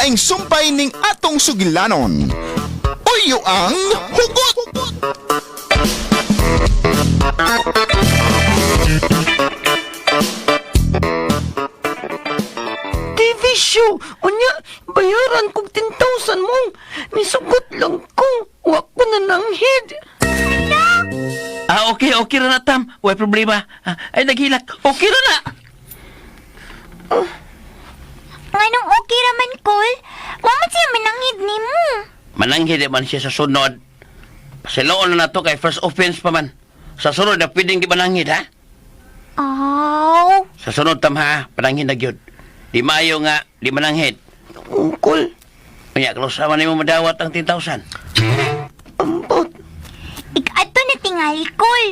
laing sumpay ning atong sugilanon. Uyo ang hugot! TV show. Unya, bayaran kog 10,000 mong. Nisugot lang ko. Wa ko na nanghid. Ah, okay, okay ra na, Tam. Way problema. Ah, ay, naghilak. Okay ra na. Nganong okay raman, Col? Wa man siya mananghid nimo. Mananghid man siya sa sunod. Pasiloon na nato kay first offense pa man. Sa sunod na pwedeng di mananghid, ha? Aw. Sa sunod, Tam, ha? Pananghid na gyud. Di maayo nga, di mananghid. Ungkol, Unya, kalusa man nimo madawat ang 10,000. ambot. Ikato na tingali, Col.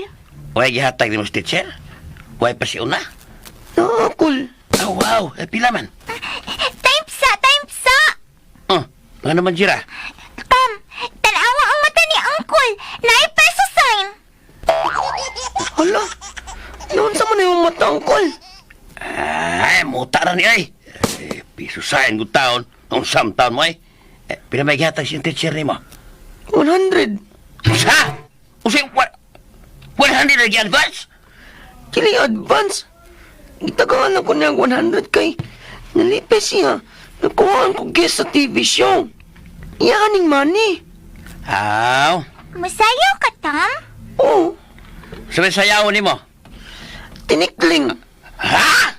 Way gihatag ni mo sa teacher. Way pa si una. Nakakol. Oh, wow. Eh, pila man. Type sa, type sa. Oh, nga naman jira. Tam, tanawa ang mata ni Uncle. Naay peso sign. Hala, noon sa man yung mata, ungkol. Ay, muta ra ni ay. Eh, piso sain gud taon. Ang sam taon mo ay. Eh, pila may gihatag siyang teacher nimo? 100. Usa? Usa, what? 100 lagi advance? Kili advance. Gitagaan ako niya ang 100 kay nalipay siya. Nakuhaan ko guest sa TV show. Iyaning money. Aw, Masayaw ka, Tam? Oh, sabi sayaw nimo. tinikling. Ha?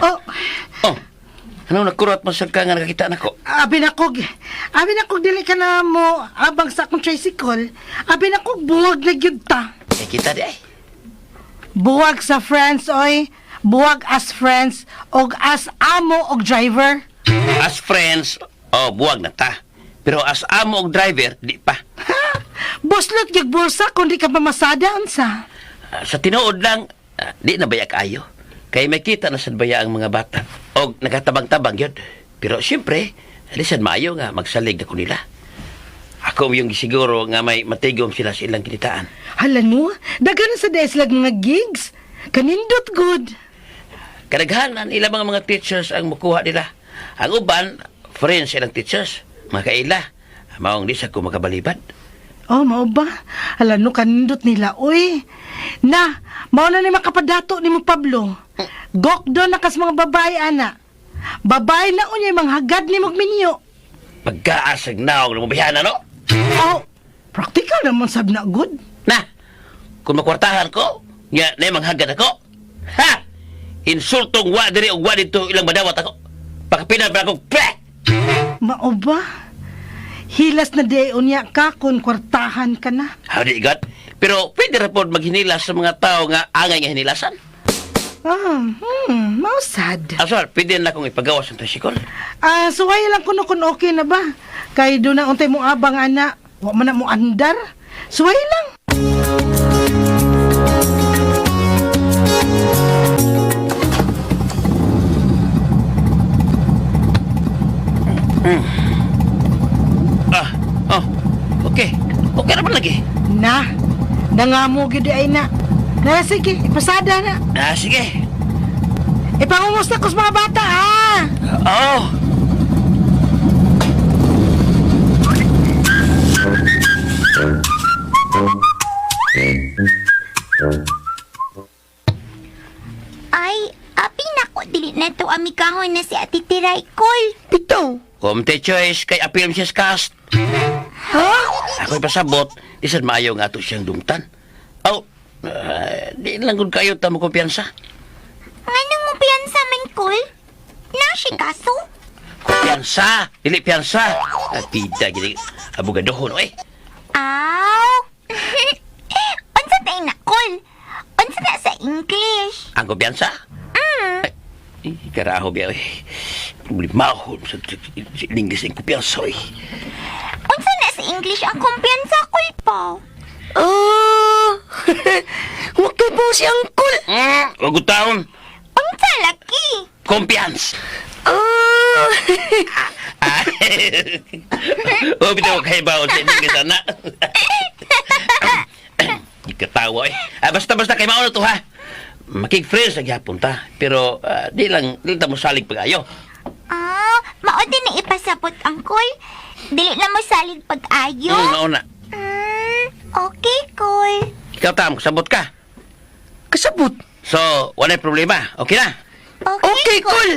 Oh, Oh, ano nakurot mo sa ka nga nakakita nako? abi na kog dili ka na mo abang sa akong tricycle. Abi na kog buwag na gyud ta. Eh, kita di ay. Buwag sa friends oy, buwag as friends og as amo og driver. As friends, oh, buwag na ta. Pero as amo og driver, di pa. Ha? Buslot gyud bulsa kung di ka mamasada unsa. Ah, sa tinuod lang, ah, di na baya kaayo. Kay may kita na sad baya ang mga bata. Og nagatabang-tabang yun. Pero siyempre, di sad maayo nga magsalig na ko nila. Ako yung siguro nga may matigom sila sa ilang kinitaan. Hala no, daghan na sa deslag mga gigs. Kanindot good. Kadaghanan ilang mga mga teachers ang mukuha nila. Ang uban, friends ilang teachers, mga kaila. Maong di sa ko makabalibad. Oh, mao ba? Hala no, kanindot nila oy. Na, mao na ni makapadato nimo Pablo. Gokdo na kas mga babae ana. Babae na unya mga hagad ni minyo. Pagkaasag naog na mabihan ano? Oh, practical naman sab na good. Na, kung makwartahan ko, nga na manghagad ako. Ha! Insultong wa diri og wa dito ilang madawat ako. Pakapinan pa akong pre! Mao ba? Hilas na di unya ka kung kwartahan ka na. Howdy God. Pero pwede ra pod maghinilas sa mga tao nga angay nga hinilasan. Ah, mao sad. Aswal, pwede na akong ipagawas ang tricycle. Ah, suway lang kuno kung okay na ba? Kay do na untay mo abang ana, wa man na mo andar. Suway lang. Ah, oh, okay. Okay naman lagi. Na, nangamo gyud ay na. Na sige, ipasada na. Ah, sige. Ipangumusta ko sa mga bata ha. Oh. Ay, abi nako dili na to amigahon na si Ate Tiray, Col. Bitaw. Kumte choice kay appeal siya sa cast. Ha? Ako'y pasabot, di sad maayo nga ato siyang dumtan. Aw, ah, di lang gud kayo ta mo kumpiyansa. Nganong mo piyansa man, Col? Na siya kaso? Kumpiyansa, dili piyansa. Ah, pida gini abogadohon oy. Aw. Unsa tay na, Col? Unsa na sa English? Ang kumpiyansa? Mm. Ay, karaho biya oy. Problemahon sa sa English ang kumpiyansa oy. Unsa na sa English ang kumpiyansa, Col pa? Ah, huwag kay po si Angkol. Wag taon. Unsa laki? Kumpiyansa. Ah, Ah. Oh, bitaw kay baon sa English ana. Katawa eh. Ah, basta-basta kay mauna to ha. Makig-friends na gyapon ta. Pero di lang, di ta mo salig pag-ayo. Ah, mao din na ipasabot, Uncle. Dili na mo salig pag-ayo. Mauna. Okay, Kol. Ikaw tam, sabot ka. Kasabot. So, walay problema. Okay na? Okay, Okay, Kol. cool.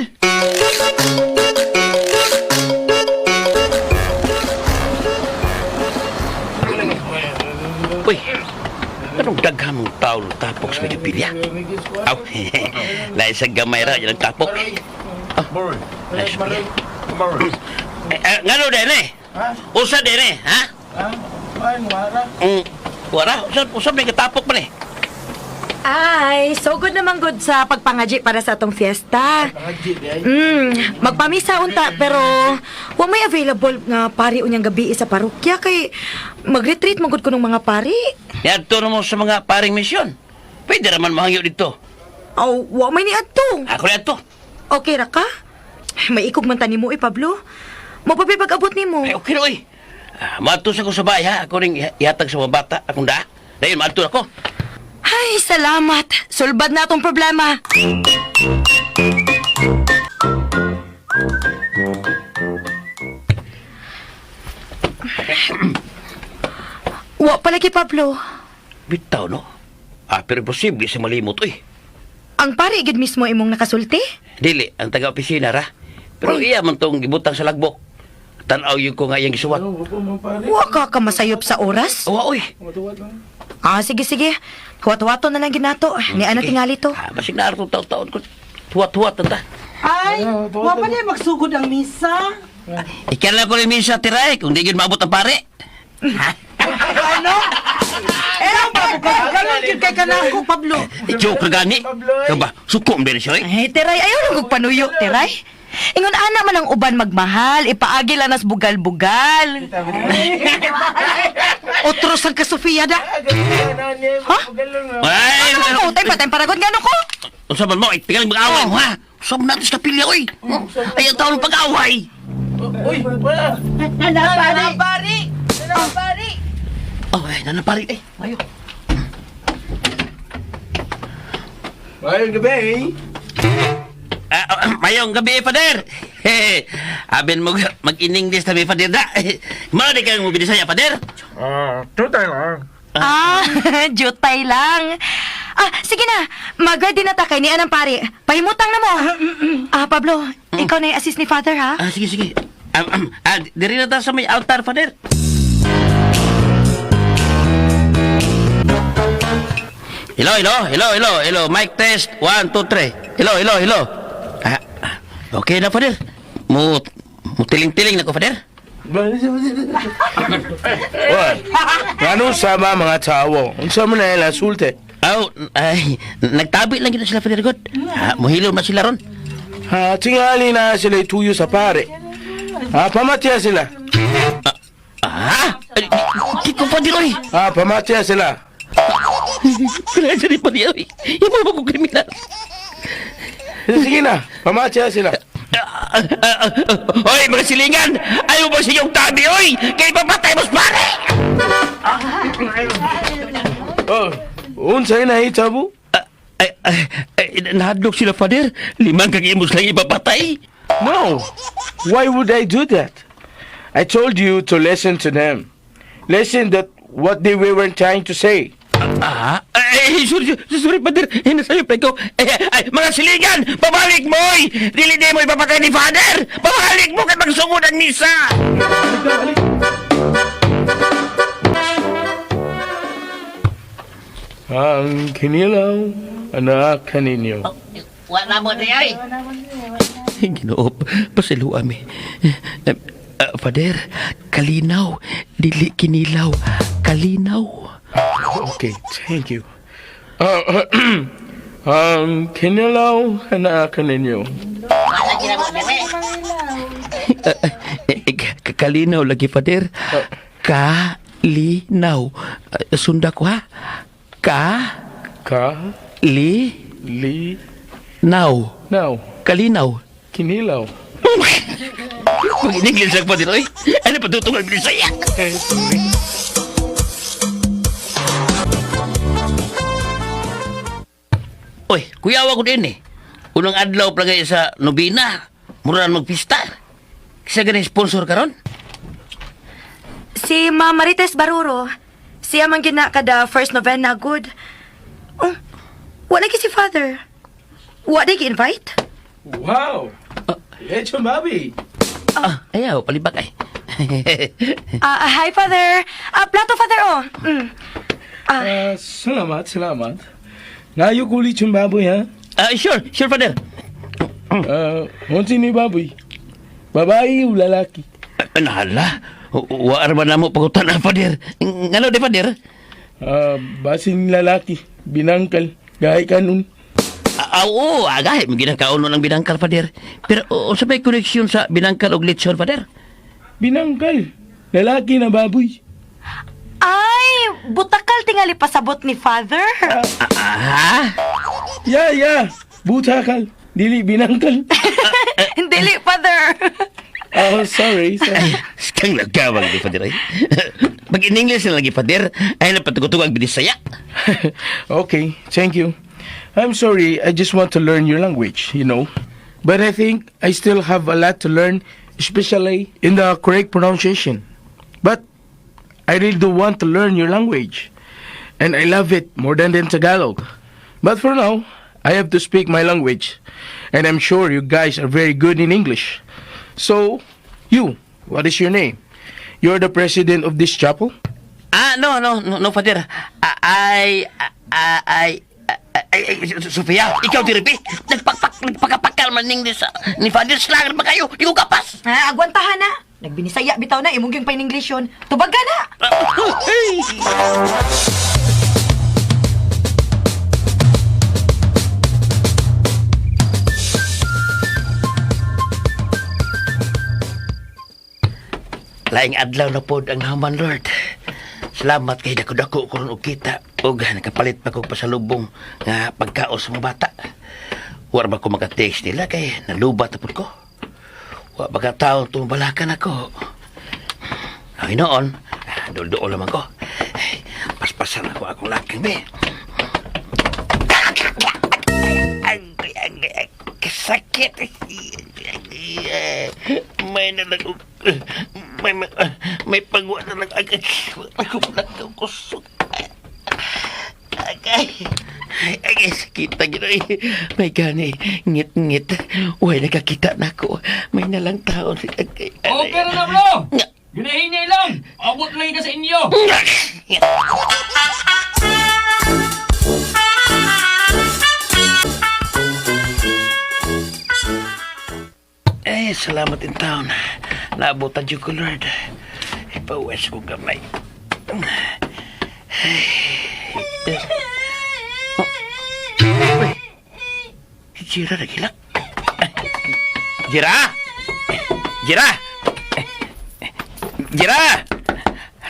Uy, anong daghang mong tao ng tapok sa may pilya? Aw, lain sa gamay ra, yan ang tapok. Oh, lain sa pilya. Eh, ngano din eh? Usa din eh, ha? Wara, usa may katapok man eh. Ay, so good naman good sa pagpangaji para sa atong fiesta. Magpamisa unta pero wa may available nga pari unyang gabi sa parokya kay mag-retreat man gud ko ng mga pari. Niadto na mo sa mga paring misyon. Pwede raman mahangyo dito. Aw, wa may niadto. Ako na to. Okay ra ka? May ikog man ta nimo eh, Pablo. Mapapay pag-abot nimo. Ay, okay na, oy. Ah, maadto sa ko sa bahay, ha? Ako rin ihatag sa mga bata. Akong daa. Dahil maadto ako. Ay, salamat. Sulbad na atong problema. Wa pala kay Pablo. Bitaw, no? Ah, pero imposible sa malimot, oy. Ang pare gid mismo imong nakasulti. Dili, ang taga-opisina ra. Pero iya man tong gibutang sa lagbok. Tanaw yun ko nga iyang gisuwat. Wa ka ka masayop sa oras. Awa, oy. Ah, sige sige. Huwat-huwato na lang ginato. Ni ano Sige. tingali to. Ah, basig na artong taon-taon ko. Tuwat-tuwat ta. Ay, wa pa niya magsugod ang misa. Ikan lang ko rin minsan tira eh, kung di yun maabot ang pare. Ano? Eh, ganun yun kay kanako, Pablo. Eh, joke na gani. Kaba, suko mo din siya eh. Ay, Teray, ayaw lang kog panuyo, Teray. Ingon ana man ang uban magmahal, ipaagi lang nas bugal-bugal. Otro sang ka, Sofia, da. Ha? Ay, Ano ko utay patay paragon gano ko? Unsa man mo, eh, tingaling mag-away mo ha. Unsa man natin sa pilya, oy. Ay, ang taon ng pag-away. Oh, ay, nanapari. Eh, mayo. Mayong gabi. Ah, ah, mayong gabi, Father. Abin mo mag-in-English na mi, Father da. Mao di kang mo binisaya, Father. Ah, tutay lang. Ah, jutay lang. Ah, sige na. Mag-ready na ta kay ni anang pare. Pahimutang na mo. Ah, Pablo, ikaw na yung assist ni Father ha. Ah, sige, sige. Diri na ta sa may altar, Father. Hello, hello, hello, hello, hello. Mic test. 1, 2, 3. Hello, hello, hello. Ah, ah, okay na, Father. Mo, mo tiling-tiling na ko, Father. Oy, ngano sama mga tao? Unsa man na ila sulte? Aw, ay, nagtabi lang kita sila, Father God. Ah, muhilo na sila ron. Ha, tingali na sila ituyo sa pare. Ha, pamatya sila. Ah, ay, di ko pa oy. Ha, pamatya sila. Kaya ni Father, oy. Yung mga ko kriminal. Sige na, pamatya sila. Ah, ah, ah, Oy, mga silingan! Ayaw ba sa iyong tabi, oy? Kaya ipapatay mo sa pare! Oh, unsay na hitabo? Ah, Ay, ay, ay, nahadlok sila, Father. Limang kag-imos lang ipapatay. No. Why would I do that? I told you to listen to them. Listen that what they were trying to say. Ah, ay, sorry, sorry, Father. Eh, nasa'yo pa ikaw. Ay, ay, mga silingan! Pabalik mo, oy! Dili di mo ipapatay ni Father! Pabalik mo kay magsungod ang misa! Ang kinilaw, anak kaninyo. Wala mo di ay. Ginoo, pasilo ami. Father, kalinaw, dili kinilaw, kalinaw. Okay, thank you. Ah, ang kinilaw, anak kaninyo. Kalinaw lagi, Father. Kalinaw. Sunda ko ha. Ka Ka li li naw. now. Kalinaw. Kinilaw. Mag-English lang, Father. Oy. Ano pa tutong ang Bisaya? Eh, sorry. Oy, kuyawa ko din eh. Unang adlaw palagay sa nobina. Mura na magpista. Kisa ganing sponsor karon? Si Ma'am Marites Baruro. Siya man gina kada first novena good. Oh, wala ki si Father. Wa di invite? Wow! Lechon baboy! Ah, ayaw, palibak ay. Ah, hi Father. Ah, plato Father oh. Ah, salamat, salamat. Ngayo ko lechon baboy, ha? Ah, sure, sure, Father. Ah, unsa ni baboy? Babae o lalaki? Ah, nahala. Waar ba na mo pagutan na, Father? Ngano di, Father? Ah, basin lalaki, binangkal, gahi kanun. Ah, oo, agay, ginakaon ng binangkal, Father. Pero unsa may koneksyon sa binangkal og lechon, Father? Binangkal, lalaki na baboy. Ay, butakal tingali pasabot ni Father. Ah, Yeah, yeah, butakal, dili binangkal. Dili Father. Oh, sorry, sorry. Kang lagawang di, Father. Ay. Pag in English na lagi, Father, ay napatugutug ang binisaya. Okay, thank you. I'm sorry, I just want to learn your language. But I think I still have a lot to learn, especially in the correct pronunciation. But I really do want to learn your language. And I love it more than Tagalog. But for now, I have to speak my language. And I'm sure you guys are very good in English. So, you, what is your name? You're the president of this chapel? Ah, no, no, no, no, Father. Ah, ay, ah, ay, ay, ay, Sofia, ikaw diripi. Nagpakpak, nagpakapakal man ning sa, ni Father Slager ba kayo? Ikaw kapas. Ah, agwantahan na. Nagbinisaya bitaw na imong yung pa-English yun. Tubag ka na. Laing adlaw na pod ang naman, Lord. Salamat kay dako-dako ko ron og kita ug nakapalit pa kog pasalubong nga pagkaon sa mga bata. Wa ba ko maka-text nila kay nalubat na pod ko. Wa ba ka taon tumabalakan ako. Ay noon, dulduol naman ko. Ay, paspasan ako akong lakang be. Ay, ay, ay, kasakit. May nalang may may, may pagwa na lang agad. Ako lang ang kusog. Agay. Ay, ay, sakit na ginoy. May gani, ngit-ngit. Uy, nakakita na ako. May nalang taon. Agay, Okay na na, bro! Ginahinay lang! Abot lang ka sa inyo! Eh, salamat in town. Naabutan dyan ko, Lord. Ipawes ko gamay. Ay. Oh. Uy. Si Jira nagilak. Jira! Jira! Jira!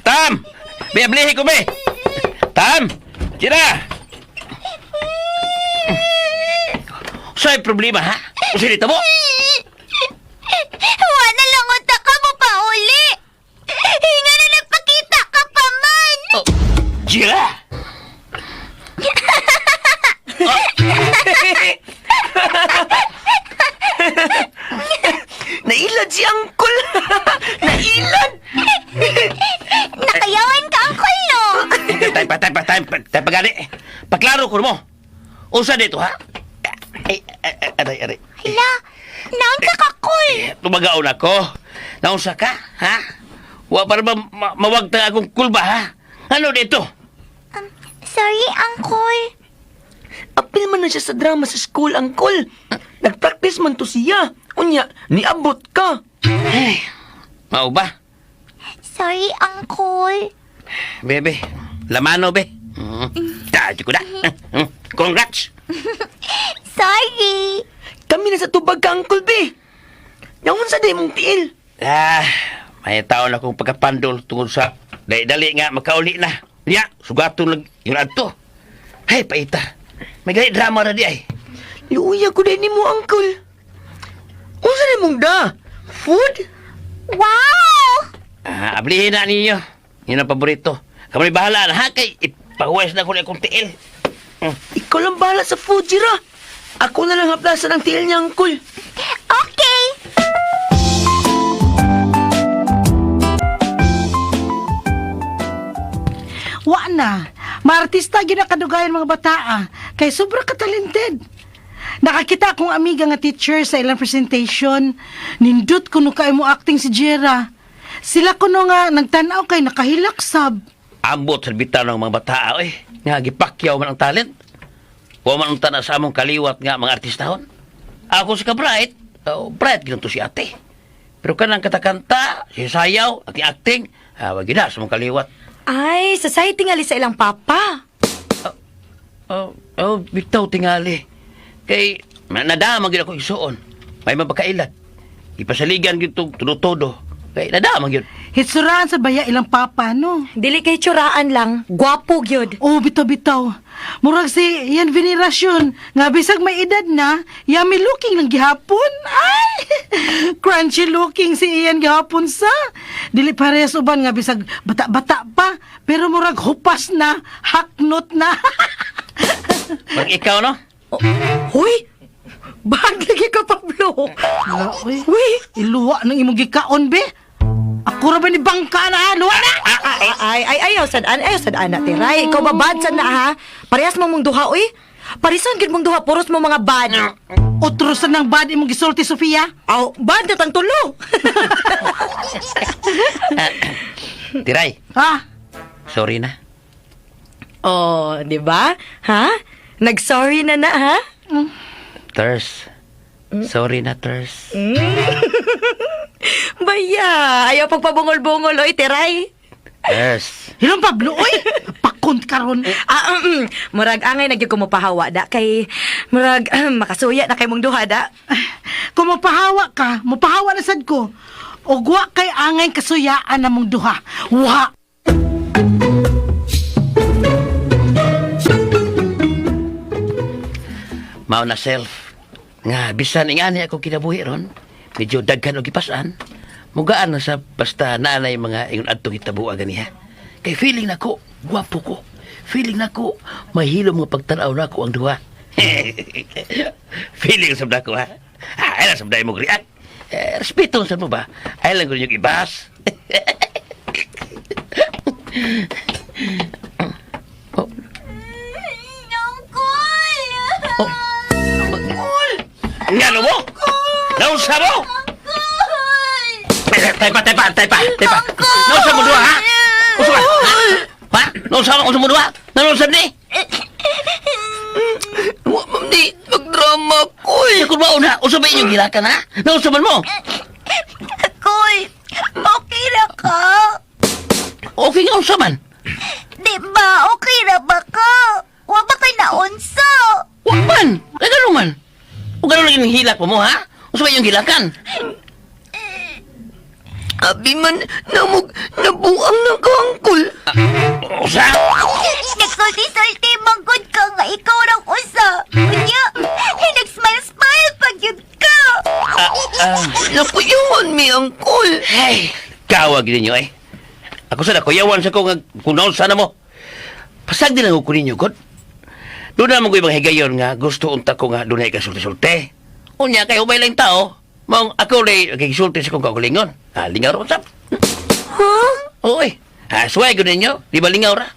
Tam! Be, ablihi ko, be! Tam! Jira! Sa'y problema, ha? Usinita mo? Wala lang unta ka mo pa uli. Hinga na nagpakita ka pa man. Oh, Jira! Nailad si Uncle! Nailad! Nakayawan ka, Uncle, no? Tay pa, tay pa, tay pa, tay pa gani. Paklaro ko mo. Usa dito, ha? Ay, ay, ay, aray, aray. Hala, naunsa ka, Kul. Tumagaon ako. Naunsa ka, ha? Wa para ba mawagtang akong kulba, ha? Ano dito? Sorry, Uncle. Apil man na siya sa drama sa school, Uncle. Nagpractice man to siya. Unya, niabot ka. Ay, mao ba? Sorry, Uncle. Bebe, lamano, be. Tayo ko na. Congrats! Sorry. Kami na sa tubag ka, Uncle B. Naon sa di mong tiil? Ah, may taon akong pagkapandol tungkol sa dali-dali nga makauli na. Ya, sugaton lang yung adto. Hey, paita. May gali drama na di ay. Luya ko din mo, Uncle. Unsa ni mong da? Food? Wow! Ah, ablihin na ninyo. Yun ang paborito. Kamo ni bahala na ha kay ipahuwes na ko na akong tiil. Ikaw lang bahala sa Fuji ra. Ako na lang haplasan ang tiil niya, Uncle. Okay. Wa na. Maartista gyud ang kadugayan mga bataa kay sobra ka talented. Nakakita akong amiga nga teacher sa ilang presentation. Nindot kuno kay mo acting si Jera. Sila kuno nga nagtan-aw kay nakahilak sab. Ambot sa bitaw ng mga bataa, oy. Nga, gipakyaw man ang talent. Wa man ang tanan sa among kaliwat nga mga artistahon. Ako sa ka-bright, oh, bright ginto si ate. Pero kanang katakanta, si sayaw, acting acting, ah, wag yun na sa among kaliwat. Ay, sa say tingali sa ilang papa. Oh, oh, bitaw tingali. Kay, nadama gyud ako isuon. May mapakailat. Ipasaligan gyud tong todo-todo. Kay, nadama gyud. Hitsuraan sa baya ilang papa no. Dili kay tsuraan lang, gwapo gyud. Oh, bitaw-bitaw. Murag si Ian Veneracion, nga bisag may edad na, yummy looking lang gihapon. Ay! Crunchy looking si Ian gihapon sa. Dili parehas uban nga bisag bata-bata pa, pero murag hupas na, haknot na. Pag ikaw, no? Huy! Bad lagi ka, Pablo. Wala, uy. Uy! Iluwa ng imong gikaon, be. Ako ra ba ni bangka na, ha? Luwa na! Ay, ay, ay, ayaw sad an, ayaw sad ana, tiray. Ikaw ba bad sad na ha? Parehas mo mong duha, uy. Parisan gid mong duha, puros mo mga bad. Otro sa nang bad imong gisulti, Sofia. Aw, bad na tang tulo. Tiray, Ha? sorry na. Oh, di ba? Ha? Nag-sorry na na, ha? Ters. Sorry na, Ters. Baya, ayaw pagpabungol-bungol, oy, tiray. Ters. Hilong Pablo, oy! Pakon karon. Ah, Murag angay nagyud ko mopahawa da kay murag makasuya na kay mong duha da. Kung mapahawa ka, mapahawa na sad ko. Ugwa kay angay kasuyaan na mong duha. Wa! Mao na self. Nga, bisan ingani ako kinabuhi ron, medyo daghan og gipasan. Mugaan na sa basta naanay mga ingon adtong hitabo ganiha. Kay feeling nako, gwapo ko. Feeling nako, mahilo mga pagtan-aw nako ang duha. Feeling sa nako ha. Ah, ay lang sa mo react. Eh, respeto sa mo ba? Ay lang yung ibas. Oh. Uncle! Ngano mo? Nausa mo? Tay pa, tay pa, tay pa, tay pa. Nausa mo duha, ha? Usa ka? Ha? Nausa mo, usa mo duha? Nausa ni? Wa, ma'am, di. Magdrama ko Uy, kung mauna, usa ba inyong gilakan, ha? Nausa man mo? Kul, okay ra ka? Okay nga, usa man. Di ba, okay ra ba ka? Wa ba kay naunsa? Wa man. Kaya gano'n man. O gano'n lang yung hilak mo, ha? Usa ba inyong gilakan? Abi man, namog, nabuang na ka, Uncle. Usa? Nagsulti-sulti manggod ka nga ikaw rang usa. Unya, nag-smile-smile pag yun ka. Nakuyawan mi, Uncle. Hey, kawag ninyo, eh. Ako sana, kuyawan sa ko nga kung nausa na mo. Pasag din ang ko ninyo, God. Doon naman ko ibang higayon nga gusto unta ko nga doon ay kasulti-sulti. Unya, kay humay lang tao. Maong ako na kisulti sa kong kaugalingon. Ah, lingaw ra usap. Huh? Oo eh. Ah, suway ko ninyo. Di ba lingaw ra?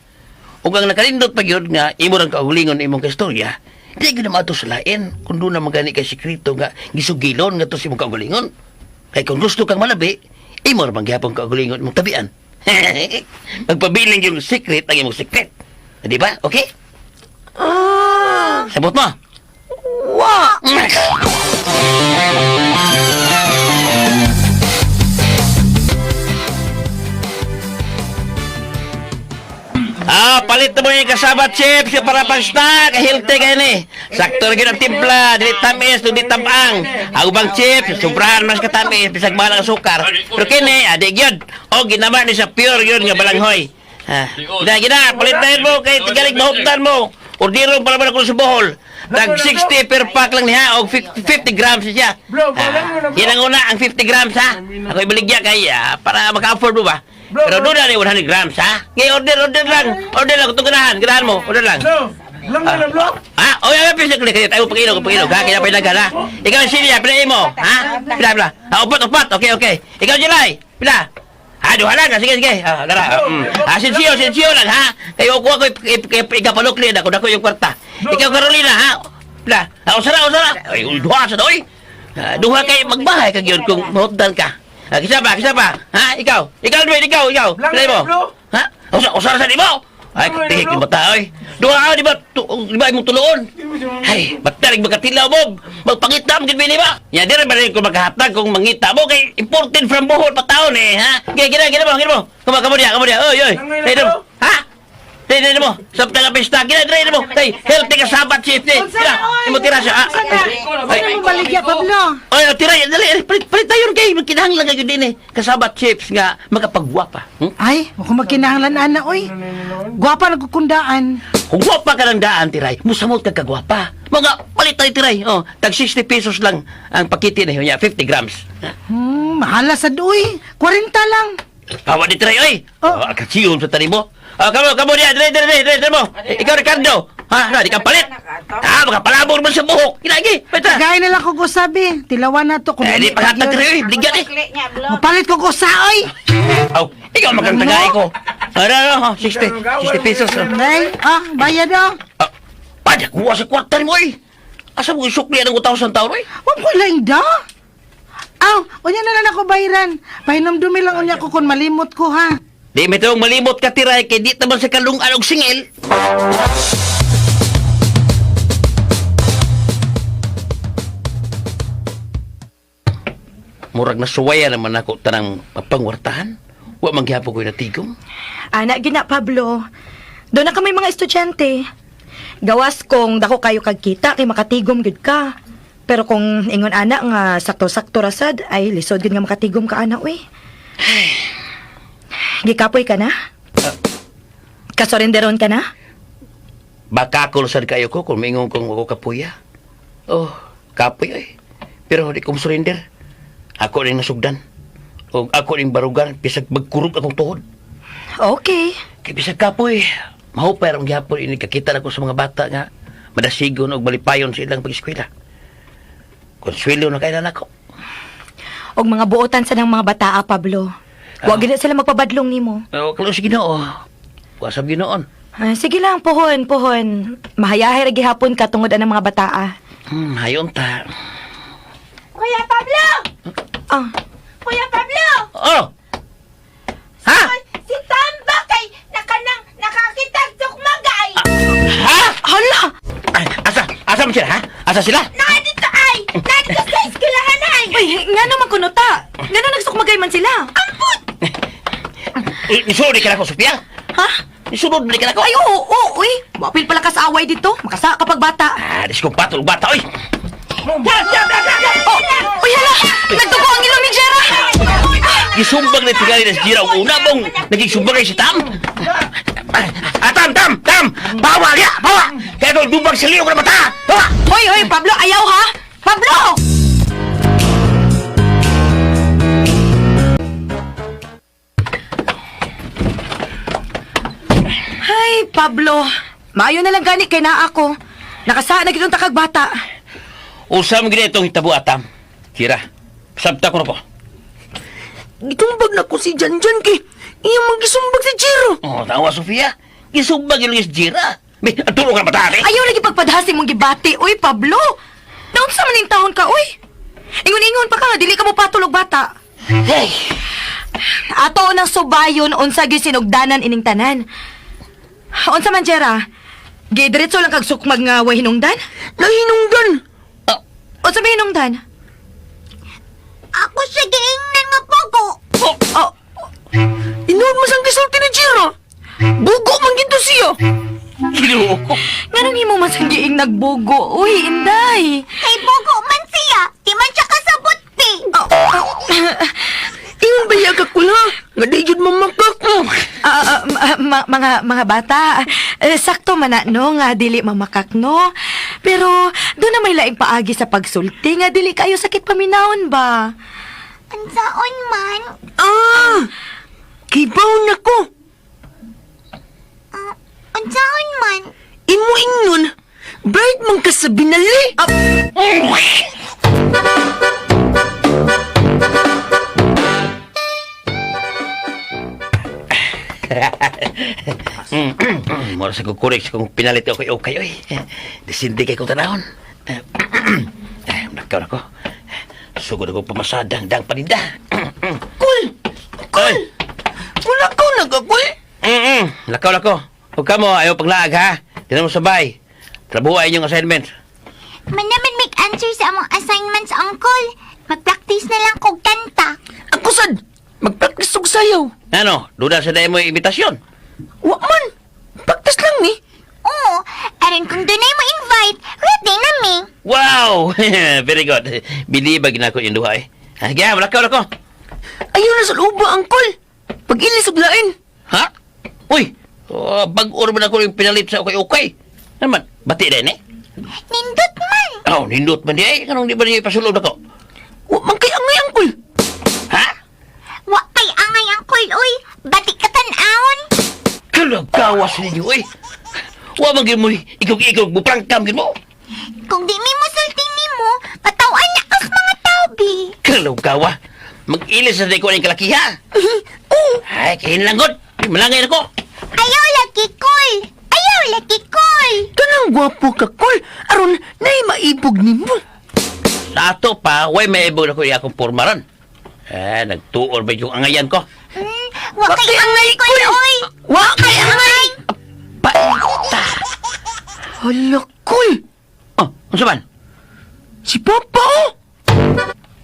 Ug ang nakalindot pa gyud nga imo rang kaugalingon imong kastorya, di gyud na maato sa lain kung doon na magani kay sekreto nga gisugilon nga to sa imong kaugalingon. Kay kung gusto kang malabi, imo ra man gihapon kaugalingon imong tabian. Magpabiling yung secret ang imong secret. Di ba? Okay? Sabot mo. Wa! Ah, palit na mo yung kasaba chips yung para pang snack, healthy kayo ni. Sakto na ang timpla, dili tamis, dili tamang. Ang ubang chips, sobrahan mas katamis, bisag mahal ang sukar. Pero kini, adi gyud. O ginama ni sa pure yun nga balanghoy. Ah, gina gina, palit na yun mo kay tigalig mahuptan mo. Ordiro para man ako sa Bohol. Tag 60 per pack lang niya og 50 grams siya. Ah, yan ang una, ang 50 grams ha. Ako ibaligya kay para maka-afford mo ba? Pero doon na ni 100 grams ha. Ngay order order lang. Order lang kung ganahan, ganahan mo, order lang. Bro. Lang na lang, bro. Ah, oy, oy, pisa kali kayo. Tayo pag-inog, pag-inog, ha? Kaya pa ha? Ikaw, Celia, pila mo, ha? Pila, pila. Ah, upat, upat. Okay, okay. Ikaw, Jelay, pila. Ah, duha lang. Ah, sige, sige. Ah, dara. Ah, sinsyo, sinsyo lang, ha? Kayo kuha ko ikapalukli na dako yung kwarta. Ikaw, Carolina, ha? Pila. Ah, usara, usara. Ay, duha sa doy. Ah, duha kay magbahay ka gyud kung mahutdan ka. Ah, kisa pa, kisa pa. Ha? Ikaw. Ikaw, Dwayne, ikaw, ikaw. Lang Pila mo. na, bro. Ha? Usa, usara sa di mo. Ay, katihik ni bata, oy. Duha ka, di ba? Di ba imong tuluon? Ay, batarig magkatilaw mo. Magpangita mo, gid ba? Ya, di rin ba rin ko maghatag kung mangita mo kay imported from Bohol pa taon eh, ha? Gina, gina, gina mo, gina mo. Kamo, kamo diya, kamo diya. Oy, oy. Langay na, Hey, bro. ha? Dili, dili mo. Sa taga pista, gina, dili mo. Hey, healthy ka sabat chief ni. Unsa na, oy? Imo tira siya. Ah, Unsa na? ay, Unsa mo baligya, Pablo? Oy, oh, tira, dali, palit, palit tayo kay kinahanglan kayo din eh. Kasabat chips nga makapagwapa. Ay, wa ko magkinahanglan ana oy. Gwapa nagkukundaan. Kung gwapa ka ng daan, tiray, musamot ka kagwapa. Mga palit tayo, tiray. Oh, tag 60 pesos lang ang pakiti na yun, ya, 50 grams. Mahala sad uy. 40 lang. Kawa di tiray, oy. Oh. Oh, kasiyon sa tani mo. Oh, kamo, kamo diya, dire, dire, dire, dire mo. Eh, ikaw, Ricardo. Ha, ha, di ka palit. Ah, makapalabog naman sa buhok. Kinagi, peta. Gaya na lang ko usabi. Tilawan na to kung Eh, di paghatag tiray, oy. Bligyan eh. Mapalit ko usa oy. Aw, ikaw magkang tagay ko. Ano, ano, oh, 60, 60 pesos. Oh. Ay, ah, bayad oh. Ah, padya, kuha sa kwarta ni mo, oy. Asa mo isukli ang 1,000 taon, oy? Wa ko lang da. Aw, unya na lang ako bayaran. Pahinomdumi lang unya ko kung malimot ko ha. Di may tawang malimot ka tiray kay di naman sa kalungan og singil. Murag na suwaya naman ako tanang mapangwartahan. Wa man gihapon ko'y natigom. Ana, gina, Pablo. Doon na kami mga estudyante. Gawas kung dako kayo kagkita, kay makatigom gud ka. Pero kung ingon ana nga sakto-sakto rasad, ay lisod gud nga makatigom ka ana, uy. Gikapoy ka na? Kasorenderon ka na? Bakakol sad kayo ko kung mingon kong ako kapuya. Oh, kapoy oy. Pero di ko surrender. Ako ning nasugdan. Og ako ning barugan bisag magkurog akong tuhod. Okay. Kay bisag kapoy, mahupay ang gihapon ini kakita na ko sa mga bata nga madasigon og malipayon sa ilang pag-eskwela. Konsuelo na kay nako. Og mga buotan sa ng mga bataa, Pablo. Wa gid na sila magpabadlong nimo. Oh, kalau sa Ginoo. Wa sa Ginoon. Ah, sige lang, pohon, pohon. Mahayahay ra gihapon ka tungod anang mga bataa. Hayon ta. Kuya Pablo! Ah, Kuya Pablo! Oh. Ha? Si Tamba kay nakanang nakakitag sukmagay! Ha? hala! Ay, asa asa man sila ha? Asa sila? Nandito ay! Nandito sa eskwelahan ay! Uy, nga naman kuno ta. Nga na nagsukmagay man sila. Isunod ka na ko, Sophia. Ha? Isunod ka na ko. Ay, oo, oo, uy. Wapil pala ka sa away dito. Makasa kapag bata. Ah, dis kong patol bata, oy. Oh, uy, hala! Nagdugo ang ilong ni Jera! Gisumbag na tingali na si Jira og una bong naging sumbag ay si Tam. Ah, Tam, Tam, Tam! Bawa niya, bawa! Kaya itong dubag sa liyo ko na mata! Bawa! Hoy, hoy, Pablo, ayaw ha! Pablo! Ay, Pablo. Maayo na lang gani kay naa ako. Nakasaan na gid takag bata. Usam gina itong hitabo atam. Kira, sabta ko na po. Gitumbag na ko si Janjan kay iyang magisumbag si Jiro. Oh, tawa, Sofia. Gisumbag yung si Jira. May, ang tulong ka na mata, ate. Ayaw lagi pagpadhasi mong gibati. Uy, Pablo! Naunsa man ning taon ka, uy? Ingon-ingon pa ka nga, dili ka mo patulog bata. Hey! Ato nang subayon unsa gyud sinugdanan ining tanan. Unsa man Jera? Gidiretso lang kag sukmag nga way hinungdan? Nahinungdan. Unsa may hinungdan? Ako siya giingnan nga pogo! Oh, Oh, Inuod mo sang gisulti ni Jiro. Bugo man gito siya. Ginoo ko. nganong himo man sang giing nagbugo? Uy, inday. Kay bogo man siya! Di man siya kasabot, pi! Oh, oh. Ingon ba iya ka kula? Nga di jud mamakak. Ah, ah, mga bata, eh, sakto man na, no, nga dili mamakak no. Pero doon na may laing paagi sa pagsulti nga dili kayo sakit paminawon ba. Ansaon man? Ah! Kibaw na ko. Unsaon man? Imo ingnon, bright man ka sa binali. Mura sa kukurik sa kong pinalit ako okay oy. Disindi kay kong tanahon. Eh, nakaw na ko. Sugod ako pamasadang dang paninda. Kul! Kul! Wala ko nagakul. Lakaw na ko. Huwag ka mo, ayaw paglaag ha. Di na mo sabay. Trabuhay inyong assignment. Manaman make answer sa among assignments, Uncle. Mag-practice na lang kog kanta. Ako sad, magpractice og sayaw. Ano, duda sa dahil mo yung imbitasyon. Wa man. Practice lang ni. Oo, aron kung dunay mo invite, ready na mi. Wow! Very good. Bilibag na ako yung duha eh. Ha, Kaya, lakaw na ko. Ayaw na sa luba, Uncle. Pag-ilis og lain. Ha? Uy! Oh, bag-or man ako yung pinalit sa okay-okay. Naman, bati din eh. Nindot man. Oh, nindot man di ay. Kanong di ba niya ipasulod ako? Wa man kay angay, Uncle. Ha? Wa kay angay, Uncle, oy. Bati ka tan-awon. Kalagawas ninyo eh. Wa man gyud mo ikog-ikog buprangkam gyud mo. Kung di mi musulti nimo, patawan na kas mga tao, bi. Kalagawa. Mag-ilis na ko ang kalakiha. Oh, Ay, kahinlangot. Malangay na ko. Ayaw lagi, Kul. Ayaw lagi, Kul. kanang gwapo ka, Kul. Aron, nay maibog nimo. Sa ato pa, way maibog na ko iya akong pormaran. Eh, nagtuor ba yung angayan ko? Wa kay angay, Kul, oy. Wa kay angay. Paita! Hala, Kul. Oh, unsa man? Si Papa, oh.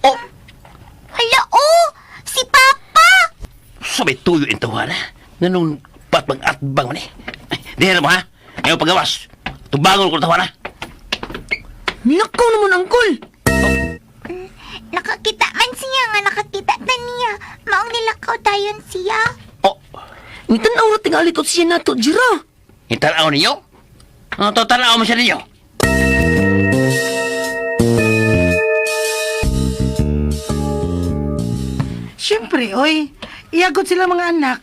Oh, Hala, oh. Si Papa. sabay tuyo yung tawa na. Ganun, patbang atbang man eh. Ay, Di na mo ha? Ayaw pagawas. Tubangon ko tawa na. Nakaw naman, Uncle. Nakakita man siya nga nakakita na niya. Maong nilakaw dayon siya. Oh, Nitanaw ra tingali to siya nato, Jira. itanaw ninyo? Ano to tanaw mo siya ninyo? Siyempre, oy, iyagot sila mga anak.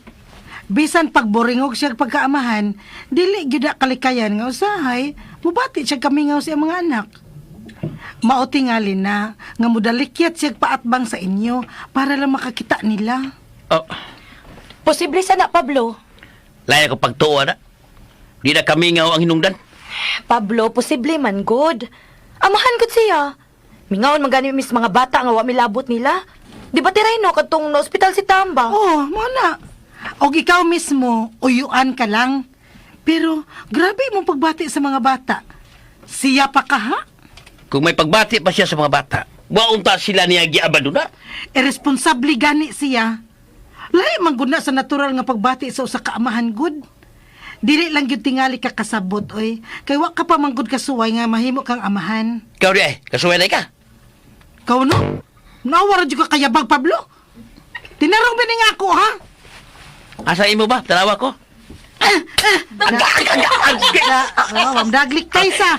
Bisan pagboringog siya pagkaamahan, dili gyud na kalikayan nga usahay, mubati siya kamingaw sa iyang mga anak. Mao tingali na nga mudalikyat siya paatbang sa inyo para lang makakita nila. Oh, Posible sana, Pablo. lain ako pagtuwa na. Di na kamingaw ang hinungdan. Pablo, posible man good. Amahan gud siya. Mingaon man gani mis mga bata nga wa milabot nila. Di ba tiray no kadtong na ospital si Tamba? Oh, mo na. Og ikaw mismo, uyuan ka lang. Pero grabe mong pagbati sa mga bata. Siya pa ka ha? Kung may pagbati pa siya sa mga bata, waunta sila niya giabandonar. Irresponsable gani siya. Lahi man gud na sa natural nga pagbati sa usa ka amahan gud. Dili lang gyud tingali ka kasabot oy. Kay wa ka pa man gud kasuway nga mahimo kang amahan. Ikaw di ay, kasuway na ka. Kaw no? Nawa ra jud ka kayabag Pablo. Tinarong ba ni nga ako ha? Asa imo ba? Tanawa ko. Oh, daglik kay sa.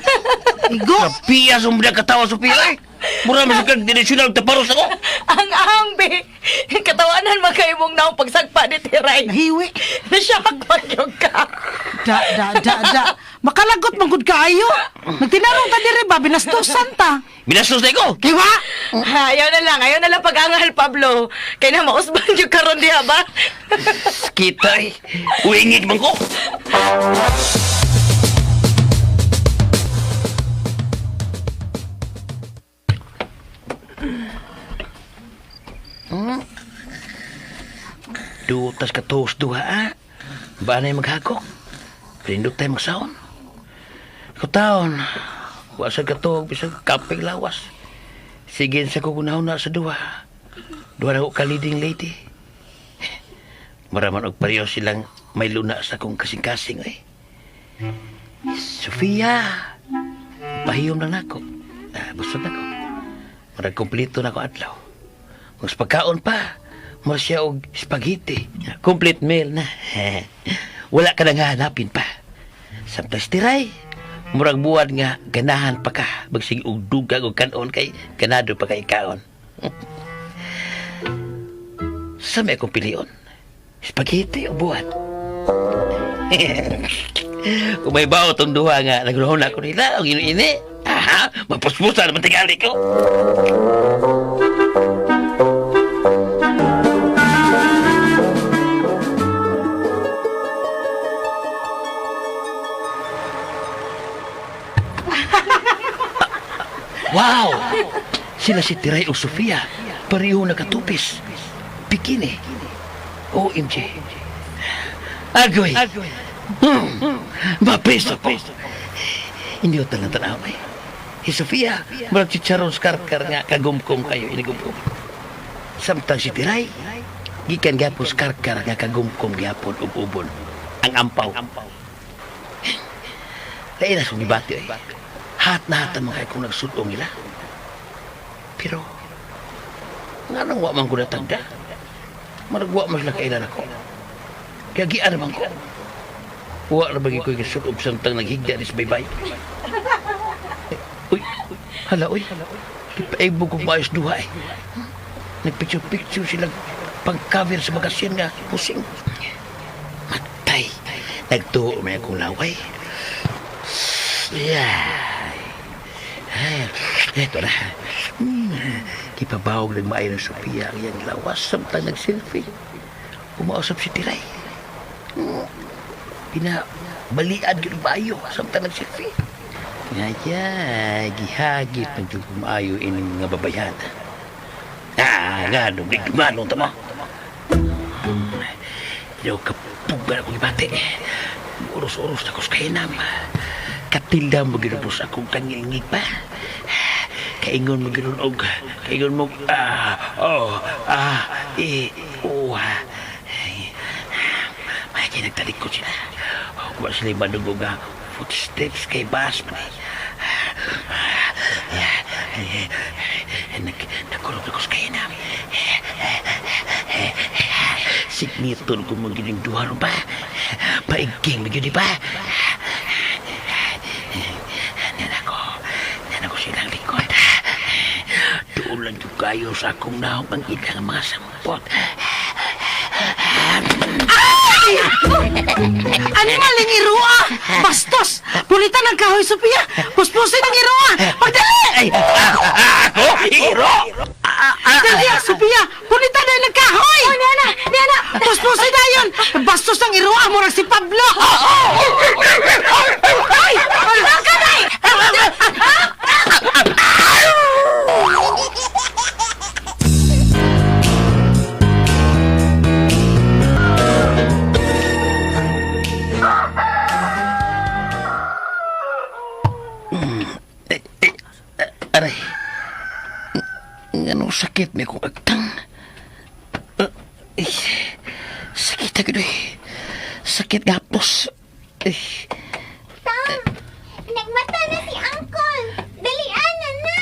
Igo. Kapiya sumbrang katawa Sophia eh. Mura man sa kag direksyonal taparos ako. Ang ambi. Katawanan man kayo mong naong pagsagpa ni Tiray. Nahiwi. Nasyak man gyud ka. Da da da da. Makalagot man gud kaayo. Nagtinarong ta diri ba binastusan ta. Binastos na ko. Kay wa. Ayaw na lang, ayaw na lang pag-angal, Pablo. Kay na mausban gyud karon diha ba? Kita eh. Uingit man ko. Dutas ka tos duha ah. Ba na yung maghagok? Pindot tayo magsaon. Kutaon, wa sa katog, bisag kapig lawas. Sige sa kukunahon na sa duha. Duha na ko ka leading lady. Maraman og pareho silang may luna sa akong kasing-kasing eh. Sofia, pahiyom lang nako. Ah, busog nako. Murag kompleto na ko adlaw. Kung sa pagkaon pa, mura siya og spaghetti. Complete meal na. Wala ka nang hahanapin pa. Samtang tiray, murag buwan nga ganahan pa ka. Magsige og dugang og kanon kay ganado pa kay kaon. Sa may akong pilion? Spaghetti o buwan? Kung may bao tong duha nga, naglahon ako nila, ang ini, aha, mapuspusa naman tingali ko. Wow! Sila si Tiray o Sofia, pareho nakatupis. Bikini. OMG. Agoy! Mapisto po. Hindi ko talang tanaw eh. Si Sofia, murag chicharon karkar nga kagumkum kayo, inigumkum. Samtang si Tiray, gikan gyapon sa karkar nga kagumkum gyapon ug ubon. Ang ampaw. Lain na sa gibati eh. Hat na hat ang mga kung nagsulong nila. Pero, nga nang wa man ko natagda. Marag wa man sila kailan ako. Kaya gian naman ko. Wa na bagi ko'y kasulob samtang naghigda ni sa baybay. Eh, uy, hala, uy. Ipaibog kong maayos duha eh. Nagpicture-picture sila pang-cover sa magasin nga pusing. Matay. Nagtuo may akong laway. Yeah. Ay, eto na. Kipabawag nagmaayo ng Sophia ang iyang lawas samtang nag-selfie. Umausap si Tiray. Pinabalian yun maayo samtang nag-selfie. Ngaya, gihagit ng jud maayo ining mga babayan. Ah, nga, nung tama. Yo, kapugan akong ibate. Uros-uros na ko sa kainam. Katilda mo ginubos akong kangilngig pa. Kaingon mo ginunog. Kaingon mo, ah, oh, ah, eh, oh, ah. Ay, may kinagtalikod sila. Huwag sila yung madugog nga footsteps kay Bas man eh. Nagkurog ako sa kainam. Signature ko mo gining duha ron pa. Paigking mo gyud pa. Nan ako silang likod. Doon lang yung kayo sa akong naong ang ilang mga sampot. Animal ang iroa! Bastos! Pulitan ang kahoy, Sophia! Puspusin ang iroa! Pagdali! Ay, ako? Iro! Dali, Sophia! Pulitan na ang kahoy! Oh, Nana! Nana! Puspusin na yun! Bastos ang iroa! Murag si Pablo! Ay! Ay! Aray. Anong sakit may kong agtang? Eh, sakit agad eh. Sakit gapos. Eh, Tang, nagmata na si Uncle. Dalian na na.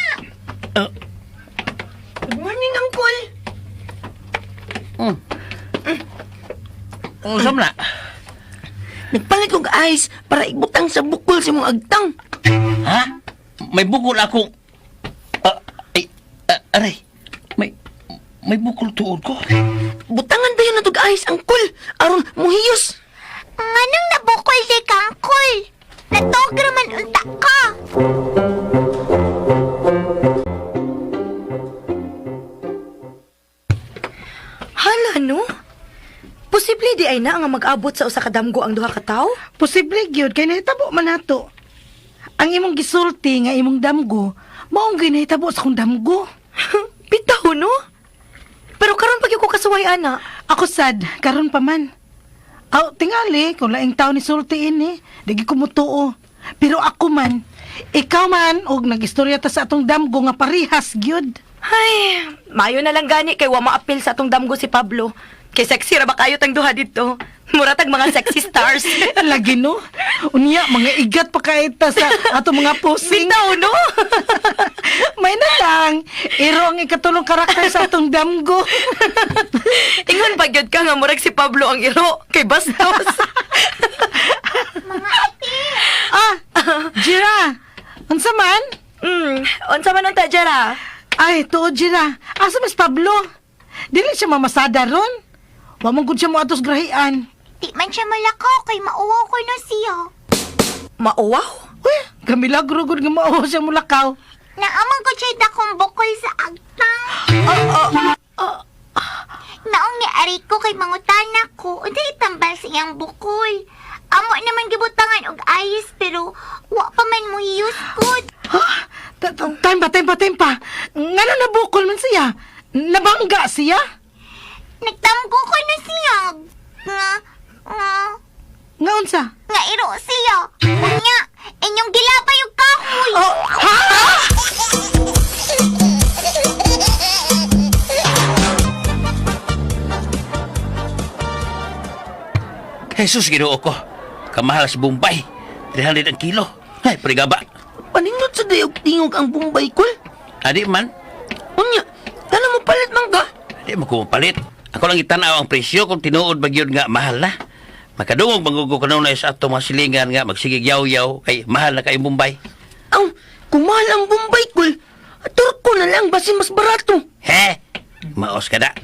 Good morning, Uncle. oh, samla. Nagpalit kog ice para ibutang sa bukol sa imong agtang. Ha? May bukol akong... Ah, ay, ah, aray. May bukol tuod ko. Butangan dayon na tog ice, Uncle. Aron muhiyos. Nganong nabukol di ka, Uncle? Natogra man unta ka. Hala no? Posible di ay na nga mag-abot sa usa ka damgo ang duha ka tawo? Posible gyud kay nahitabo man nato. Ang imong gisulti nga imong damgo, maong ginahitabo sa akong damgo. Bitaw no? Pero karon pag ko kasuway ana. Ako sad, karon pa man. Aw, tingali, kung laing tao ni sulti ini, di gyud ko mutuo. Pero ako man, ikaw man, og nagistorya ta sa atong damgo nga parihas gyud. Ay, mayo na lang gani kay wa maapil sa atong damgo si Pablo. Kay sexy ra ba kayo tang duha dito? Mura tag mga sexy stars. Lagi no. Unya, mga igat pa kaita sa atong mga posing. Bitaw no? May na lang. Iro ang ikatulong karakter sa atong damgo. Ingon pa gyud ka nga murag si Pablo ang iro kay bastos. Mga ate, Ah, Jira, unsa man? Unsa man ang tajara? Ay, tuod Jira. Asa mas Pablo? Dili siya mamasada ron. Wa man gud siya moadtos grahian. di man siya malakaw kay mauwaw ko na siya. Mauwaw? Uy, kamilagro gud nga mao siya mulakaw. Naaman ko siya dakong bukol sa agtang. Naong ni Ariko kay mangutana ko, unsay itambal sa iyang bukol. Amo naman gibutangan og ayos pero wa pa man mo use good. Time pa, time pa, time pa. Ngano nabukol man siya? Nabangga siya? Nagtamgo ko na siya. Nga, nga, Nga unsa? nga iro siya. Unya, inyong gilabay og kahoy. Oh, ha? Jesus, Ginoo ko. Kamahal sa Bombay. 300 ang kilo. Ay, prigaba. Panindot sa dayog tingog ang Bombay, kul. Adi man, Unya, kana mo palit man ka. di mo kumapalit. Ako lang itanaw ang presyo kung tinuod ba gyud nga mahal na. Makadungog mangugo kanunay sa ato mga silingan nga magsigig yaw-yaw kay mahal na kay Bombay. Aw, kung mahal ang Bombay, kul. Turko na lang, basin mas barato. He! Maos ka na.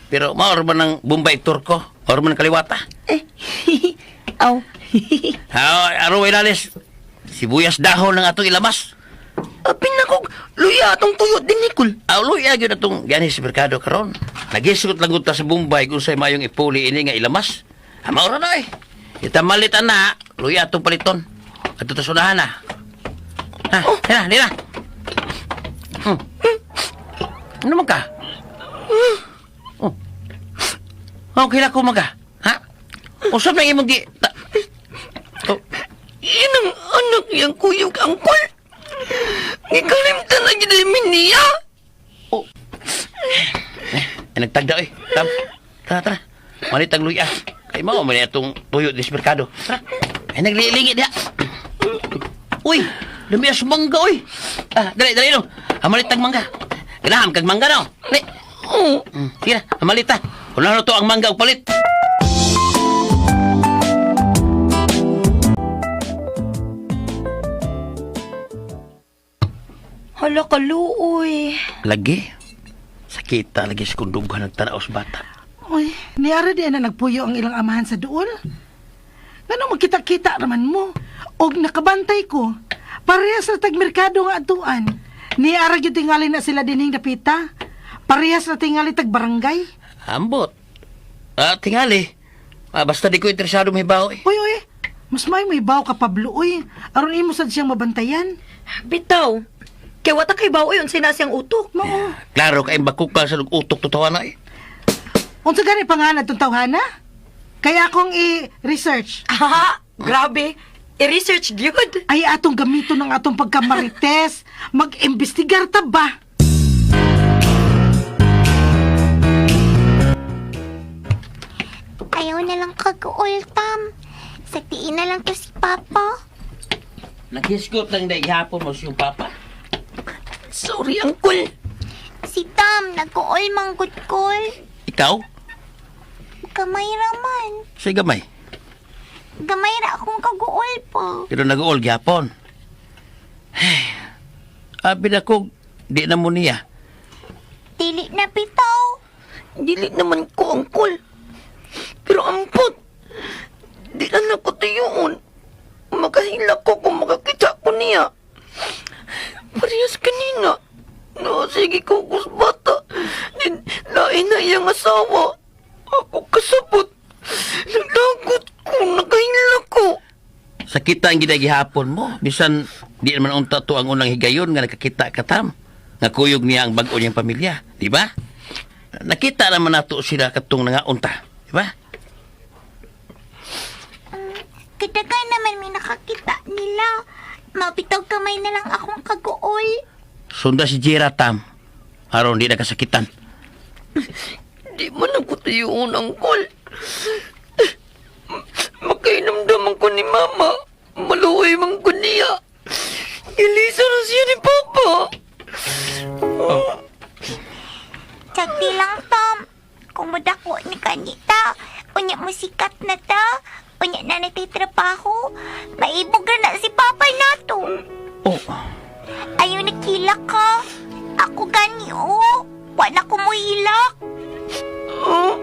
Pero maor man ang Bombay Turko? Maor man ang kaliwata? Eh, aw. Ha, araw ilalis. Sibuyas dahon ng atong ilamas. Apin na kog, luya atong tuyot din ni kul. Awlo ya gyud atong ganis sa merkado karon. Nagisgot lang gud ta sa Bombay kung say mayong ipuli ini nga ilamas. Ha, maora na eh. Itamalit ana, luya atong paliton. Ato ta sunahan na. Ha, dina, dina. Ano man ka? Oh. Okay lang ko maga. Ha? Usap na imong gi... Ta... Oh. Yan ang anak niyang kuyog angkol. Gikalimtan na gid mi niya. Oh. Eh, nagtagda eh. Tam. Tara, tara. Malit ang luya. Kay mao man itong tuyo dis merkado. Tara. Ay, naglilingi diha. Uy, lumias mangga uy. Ah, dali, dali no. Amalit ang mangga. Ganahan kag mangga no. Dali. Oh, Sige na, amalit ta. Una na to ang mangga og palit. Hala kaluoy. Lagi. Sakita lagi sa kundughan ng tanaw sa bata. Uy, niara di na nagpuyo ang ilang amahan sa duol. Ngano magkita-kita raman mo? Og nakabantay ko. Parehas na tagmerkado nga atuan. Niara gyud tingali na sila dinhing dapita. Parehas na tingali tag barangay. Ambot. Ah, tingali. Ah, basta di ko interesado mahibaw eh. Uy, uy, mas may may baw ka Pablo, uy. Aron imo sad siyang mabantayan. Bitaw. Kay wata kay baoy unsay na siyang utok. Mao. Klaro kay bakukal sa utok totoo na eh. Unsa gani panganad tong tawhana? Kaya akong i-research. Ha, grabe. I-research gyud. Ay atong gamiton ng atong pagkamarites. Mag-imbestigar ta ba? Ayaw na lang kag-uol, Tam. Sa tiin na lang to si Papa. Naghisgot lang na ihapon mo siyong papa. Sorry, angkol. Si Tam, nag-uol manggod kol. Ikaw? Gamay raman. Say gamay. Gamay ra akong kag-uol po. Pero nag-uol gihapon. Ay, abi na ko, di na mo niya. Dili na bitaw. Dili naman ko, angkol. Pero ampot, di na nako tuyoon. Makahila ko kung makakita ko niya. Parehas kanina. No, sige ko kus bata. Din, lain na iyang asawa. Ako kasabot. Naglagot ko, nakahila ko. Sakita ang ginagihapon mo. Bisan, di naman unta to ang unang higayon nga nakakita ka tam. Nga kuyog niya ang bag-o niyang pamilya. Di ba? Nakita naman nato sila katong nangaunta. Di ba? Kadaga naman may nakakita nila. Mabitaw kamay na lang akong kag-uol. Sunda si Jira tam. Aron di nakasakitan. Di man ako tuyoon, angkol. Makainamdaman ko ni Mama. Maluoy man ko niya. Ilisa na siya ni Papa. Sagdi lang, Tom. Kung mudako ni kanita, unya mo sikat na ta, unya na natitrabaho, maibog na na si Papa nato. Oh, Ayaw nakila ka. Ako gani, oh. Wala ko muhilak. Oh.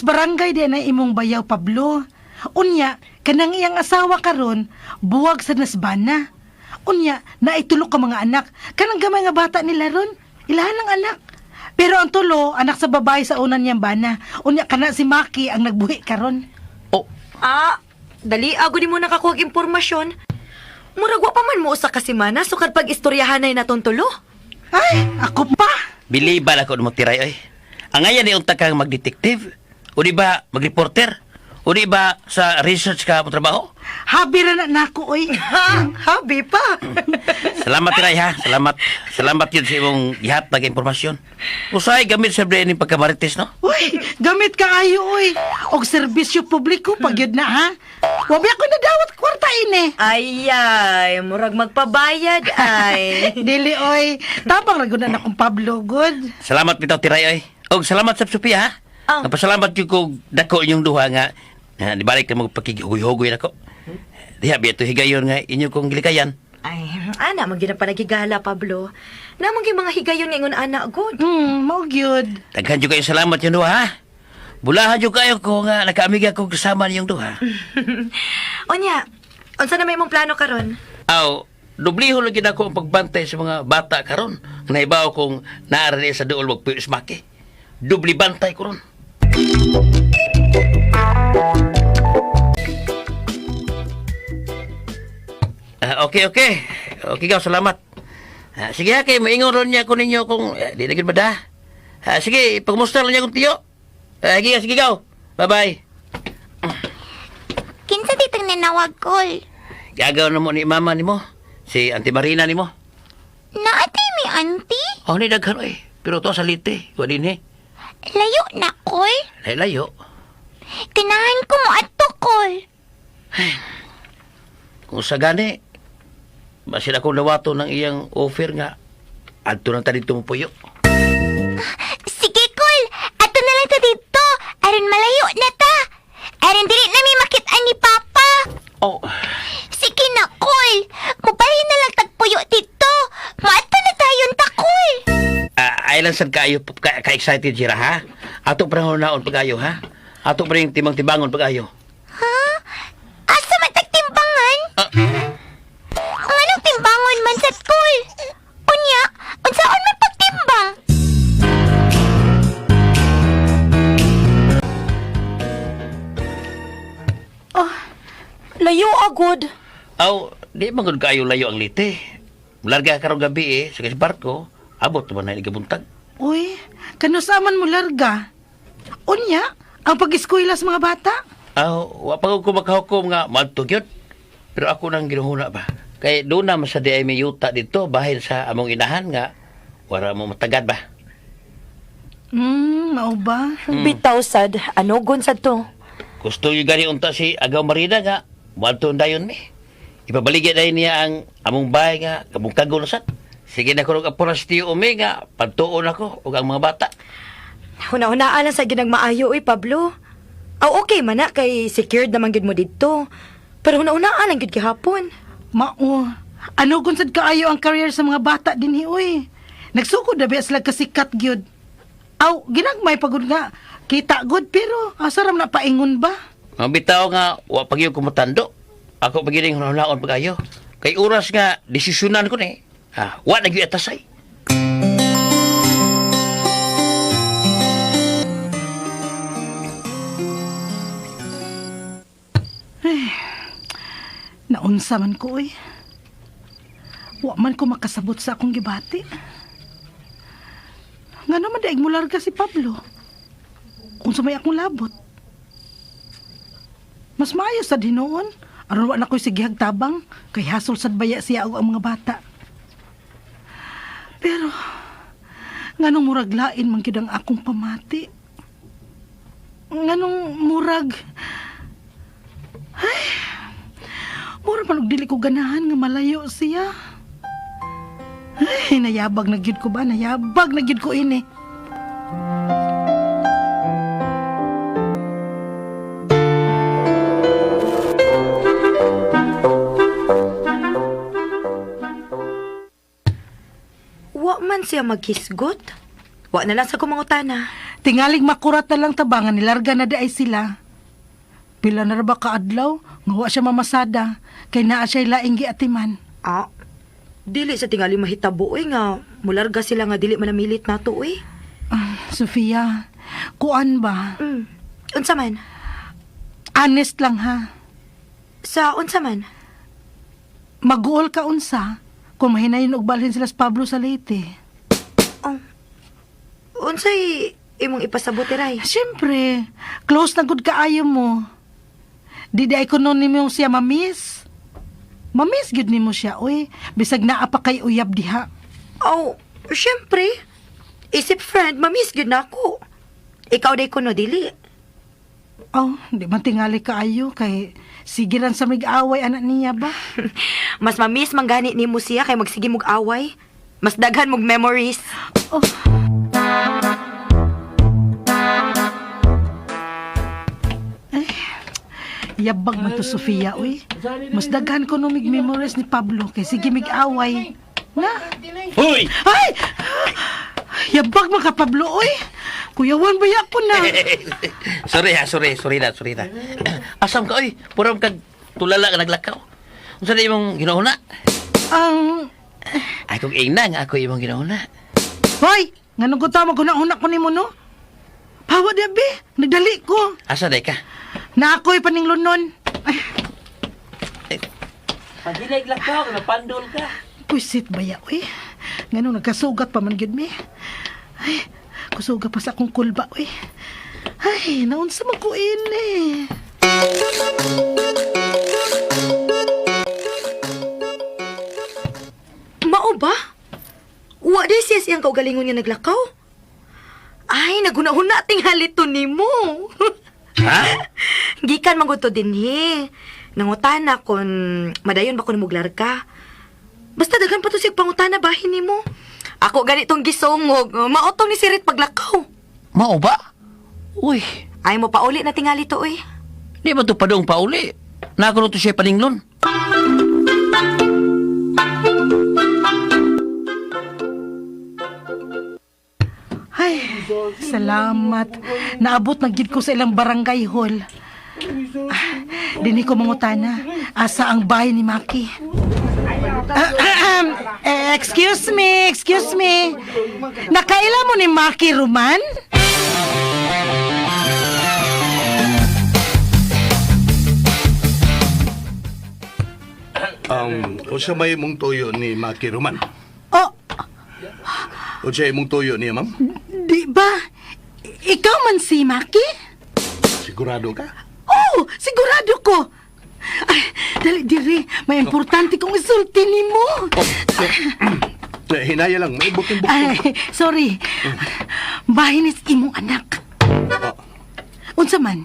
barangay di na imong bayaw Pablo. Unya, kanang iyang asawa karon, buwag sa nasbana. Unya, naitulo ka mga anak. Kanang gamay nga bata nila ron, ilahan ang anak. Pero ang tulo, anak sa babae sa unan niyang bana. Unya, kana si Maki ang nagbuhi karon. Oh, Ah, dali ago di mo nakakuha impormasyon. Murag wa pa man mo usa ka semana sukad pag istoryahanay natong tulo. Ay, ako pa. Biliban ako mo tiray oy. Ang ngayon ni unta kang magdetective, o di ba magreporter, o di ba sa research ka mo trabaho? Habi ra na nako oy. Ha, habi pa. Salamat tiray ha. Salamat. Salamat yun sa imong gihatag nga impormasyon. Usahay gamit sa brain ni pagkamarites no. Uy, gamit ka ayo oy. Og serbisyo publiko pag yun na ha. Wa ba ako nadawat kwarta ini. Ay ay, murag magpabayad ay. Dili oy, tabang ra gud na akong Pablo good. Salamat bitaw tiray oy. Og salamat sa Sophia ha. Ah. Napasalamat gyud ko dako inyong duha nga na nibalik na mo pakighugoy-hugoy nako. Diha biya to higayon nga inyo kong gilikayan. Ay, ana man gyud ang panagigala Pablo. Namang gyud mga higayon nga ingon ana gud. Mao gyud. Daghan jud kayo salamat yung duha ha. Bulahan jud kayo ko nga nakaamiga ko kasama niyong duha. Unya, unsa na may imong plano karon? Aw, dubliho lagi na ako ang pagbantay sa mga bata karon. Naibaw kong naara niya sa duol magpuyos maki. Dubli bantay ko ron. Ah, okay, okay. Okay, gaw, salamat. Ah, sige, ha, kay maingon ron niya ko ninyo kung di na gyud ba da. Ah, sige, pagmusta lang niya kong tiyo. Ah, sige, sige, gaw. Bye-bye. Kinsa ditong nanawag, Kol? Gagaw na mo ni mama nimo. Si Auntie Marina nimo. Naatay mi, auntie? Oh, ni daghan oy. Pero to sa lite, wa din eh. Layo na, Kol. Layo. Tinahan ko mo ato, Kol. Kung sa gani, basin ako nawato ng iyang offer nga, adto na ta dito mo puyo. Sige, Kol. Ato na lang ta dito. Aron malayo na ta. Aron dili na mi makit-an ni Papa. Oh, Sige na, Kol. Mubalhin na lang tagpuyo dito. Maato na tayon ta, Kol. ay lang sad kayo ka-excited sira ha. Ato pa rin naon pag-ayo ha. Ato pa rin timang-timbangon pag-ayo. Ha? Asa man tagtimbangan? Ah. Ang anong timbangon man sa Kol? Unya, unsaon man pagtimbang? Layo agud. Aw, di man gud kayo layo ang lite. Larga karong gabi eh, sa kasi barko, abot man na igabuntag. Uy, kanusa man mo larga. Unya, ang pag-eskwela sa mga bata. Aw, wa pa ko makahukom nga madto gyud. Pero ako nang ginuhuna ba. Kay doon na man sa di ay may yuta dito bahin sa among inahan nga wala mo matagad ba. Mao ba? Bitaw sad, ano gun sad to? Gusto yung gani unta si Agaw Marina nga madto dayon mi. Ipabaligya dayon niya ang among bahay nga kabungkago na sad. Sige na ko og apuras tiyo umi nga pagtuon ako ug ang mga bata. Huna-hunaan lang sa ginang maayo oy Pablo. Aw okay man na kay secured naman gyud mo didto. Pero huna-hunaan lang gyud gihapon. Mao. Ano kung sad kaayo ang career sa mga bata dinhi uy. Nagsugod na ba sila kasikat gyud. Aw, ginagmay pagod nga. Kita gud pero asa ram na paingon ba? Mga bitaw nga wa pa gyud ko matando. Ako pa gyud hunaon pag-ayo. Kay oras nga desisyonan ko ni. Ah, wa na gyud atasay. Naunsa man ko uy. Wa man ko makasabot sa akong gibati. Ngano man daig mo larga si Pablo? Kung sa may akong labot. Mas maayo sa hinuon. Aron wa na ko'y sigihag tabang kay hasol sad baya siya og ang mga bata. Pero nganong murag lain man gyud ang akong pamati. Nganong murag Mura man og dili ko ganahan nga malayo siya. Ay, nayabag na gyud ko ba? Nayabag na gyud ko ini. Wa man siya maghisgot. Wa na lang sa kumangutana. Tingalig makurat na lang tabangan nilarga na di ay sila. Pila na ra ba kaadlaw nga wa siya mamasada kay naa siya laing giatiman. Ah, dili sa tingali mahitabo oy nga mularga sila nga dili manamilit nato oy. Ah, Sofia, kuan ba? Unsa man? Honest lang ha. Sa unsa man? Maguol ka unsa kung mahinayon og balhin sila sa Pablo sa Leyte. Oh. Unsay imong ipasabot ray? Siyempre, close na gud kaayo mo. Di di ay kuno nimo siya mamiss. Mamiss gyud nimo siya, oy. Bisag naa pa kay uyab diha. Oh, syempre. Isip friend, mamiss gyud na ako. Ikaw day kuno dili. Oh, di man tingali kaayo kay sige ran sa mig-away anak niya ba? Mas mamiss man gani nimo siya kay magsige mog away. Mas daghan mog memories. Oh. Ay, yabag man to Sofia, uy. Mas daghan ko no mig memories ni Pablo kay sige mig-away. Na? Hoy! Ay! Yabag man ka Pablo, uy. Kuyawan ba ko na? Sorry ha, sorry, sorry na, sorry na. Asam ka, oy. Puro kag tulala ka naglakaw. Unsa na imong ginauna? Ang Ay, kung ingna nga ako imong ginauna. Hoy, nganong ko tama guna-una ko nimo no? Pawa di abi, nagdali ko. Asa day ka? Na ako'y paninglunon. Ay, Pagilay lakaw, napandol ka. puisit ba ya, uy? Nganong nagkasugat pa man gyud mi. Ay, kusuga pa sa akong kulba, uy. Ay, naunsa man ko ini. Mao ba? Wa di siya siyang kaugalingon nga naglakaw. Ay, naguna-huna tingali to nimo. Ha? Gikan man gud to dinhi. Nangutana kon madayon ba kun muglar ka. Basta daghan pa to siya pangutana bahin nimo. Ako ganitong gisongog, maotong ni sirit paglakaw. Mao ba? Uy, Ay mo pauli na tingali to oy. di ba to padong pauli? Nako to siya paninglon. Ay, salamat. Naabot na gid ko sa ilang barangay hall. Ah, dinhi ko mangutana. Asa ang bahay ni Maki? Ah, eh, excuse me, excuse me. Nakaila mo ni Maki Roman? Unsa may imong tuyo ni Maki Roman? Oh, Unsa imong tuyo niya, ma'am? di ba? Ikaw man si Maki? Sigurado ka? Oh, sigurado ko. Ay, dali diri, may importante kong isulti nimo. Eh, hinaya lang, may bukin-bukin. Ay, sorry. Bahinis imong anak. Unsa man?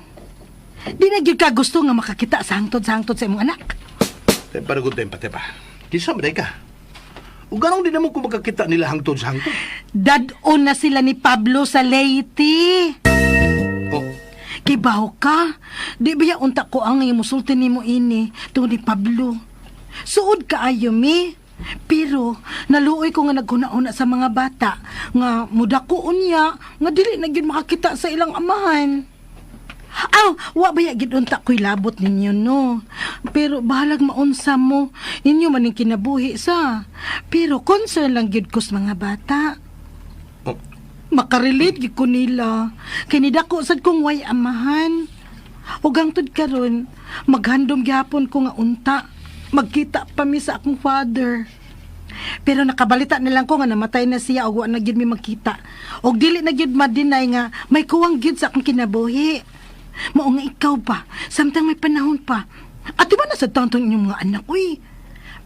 Di na gyud ka gusto nga makakita sa hangtod sa imong anak. Eh, para good time pa, pa. Kisa man ka. Ug ganong di na mo kung magkakita nila hangtod sa hangtod. Dad-on na sila ni Pablo sa Leyte. Oh, Kibaw ka. Di ba ya unta ko ang musulti nimo ini tungod ni Pablo. Suod kaayo mi. Pero naluoy ko nga naghuna-una sa mga bata nga mudako unya nga dili na gyud makakita sa ilang amahan. Aw, wa ba ya gid unta ko'y labot ninyo no. Pero bahalag maunsa mo, inyo man ning kinabuhi sa. Pero concern lang gyud ko sa mga bata. oh. Makarelate gyud ko nila. Kay nidako sad kong way amahan. Ug hangtod karon, maghandom gyapon ko nga unta. Magkita pa mi sa akong father. Pero nakabalita na lang ko nga namatay na siya ug wa na gyud mi magkita. Og dili na gyud ma-deny nga may kuwang gyud sa akong kinabuhi. Mao nga ikaw pa, samtang may panahon pa. At di ba nasa taon tong inyong mga anak, uy?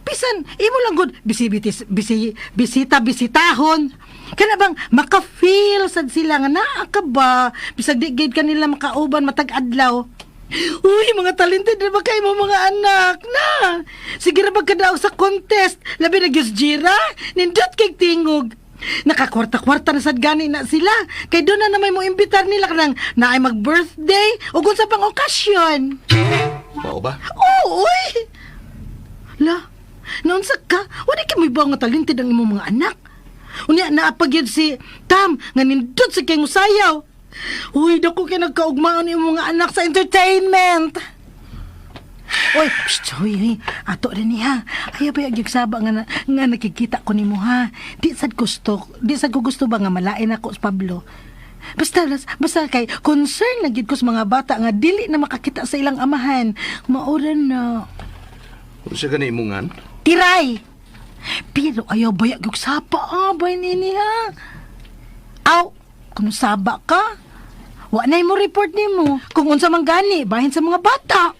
Bisan, imo lang gud bisi bitis, bisi bisita bisitahon. Kana bang maka-feel sad sila nga naa ka ba? Bisag di gid kanila makauban matag adlaw. Uy, mga talented na ba kayo mo mga anak? Na! Sige ra ba sa contest? Labi na gyud Jira? Nindot kay tingog. Nakakwarta-kwarta na sad gani na sila. Kay doon na namay mo imbitar nila kanang naay mag-birthday o kung sa pang okasyon. Mao ba? Oo, uy! La, naunsa ka? Wala kay mo nga talented ang imong mga anak. Unya, naapag yun si Tam, nga nindot sa kayong musayaw. Uy, dako kay nagkaugmaan yung mga anak sa entertainment. Uy, psst, uy, uy, ato rin niya. Ayaw ba yung saba nga, nga nakikita ko nimo ha. Di sad gusto, di sad ko gusto ba nga malain ako sa Pablo. Basta, basta kay concern na gid ko sa mga bata nga dili na makakita sa ilang amahan. Maura na. Unsa gani imungan? Tiray! Pero ayaw ba yung sapa ah, bay nini ha? Aw, kung saba ka, wa na mo report nimo kung unsa man gani bahin sa mga bata.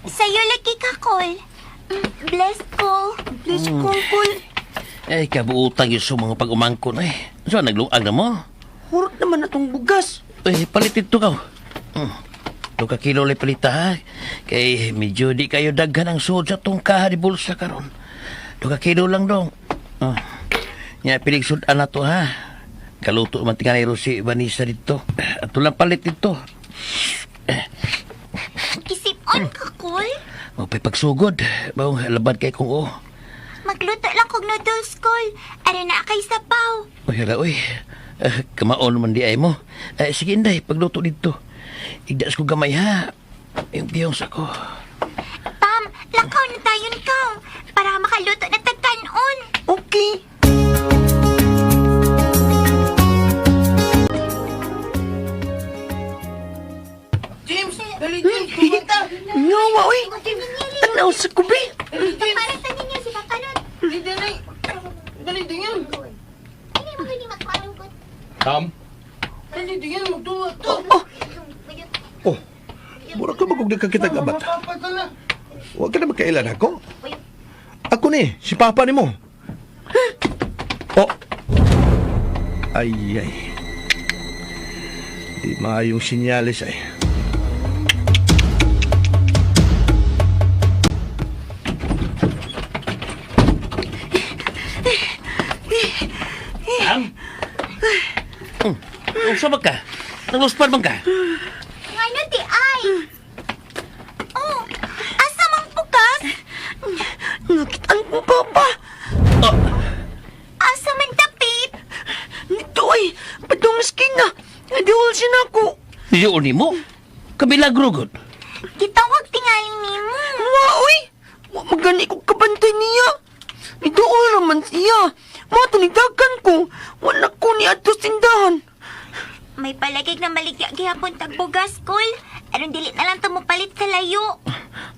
Sa'yo lagi ka, Kol. Bless ko. Bless ko, Kol. Eh, kabuutang yun sa mga pag-umangkon eh. So, nagluag na mo? Hurot naman na tong bugas. Eh, palit ito ka. 2 kilo lang palita ha. Kay medyo di kayo daghan ang suod sa tong kaha di bulsa karon. 2 kilo lang dong. Oh. Nya pilig sudan na to ha. Kaluto man tingali si Vanessa dito. Ato lang palit dito. Isip-on ka, Kol. Mapay pagsugod. Baong labad kay kong oh. Magluto lang kog noodles, Kol. Ara na kay sabaw. Uy, hala, uy. Kamaon man di ay mo. Sige, inday, pagluto dito. Igdas ko gamay ha. Yung biyong sa ko. Tam, lakaw na tayo kaw. Para makaluto na tagkanon. Okay. James, dali James, kumanta. Ngawa, uy. Tanaw sa kubi. Para sa ninyo si Pakalot. Dali, dali. Dali tingin. Dili mo gani magmalungkot. Tam? Dali tingin, magtuwa to. Oh, mura ka magug nagkakita ka bata. Mapapatala. na. Huwag ka na magkailan ako. Ako ni, si Papa ni mo. Oh. Ay, ay. Di maayong sinyalis ay. Ang? Unsa ba ka? Nangluspan man ka? Ngano ti ay? Oh, asa mang bukas? Nakitaan ko, Papa. Oh, Asa man tapit? Nito ay, patong skina. Adiol siya na ako. yun ni mo. Kabilagro gud. Gitawag tingali nimo. Wa, uy. Wa magani ko kabantay niya. Nidool naman siya. Mga tunidagan ko. Wala ko ni ato tindahan. May palagig na maligya gihapon tag bugas, Kol. Aron dili na lang tumupalit sa layo.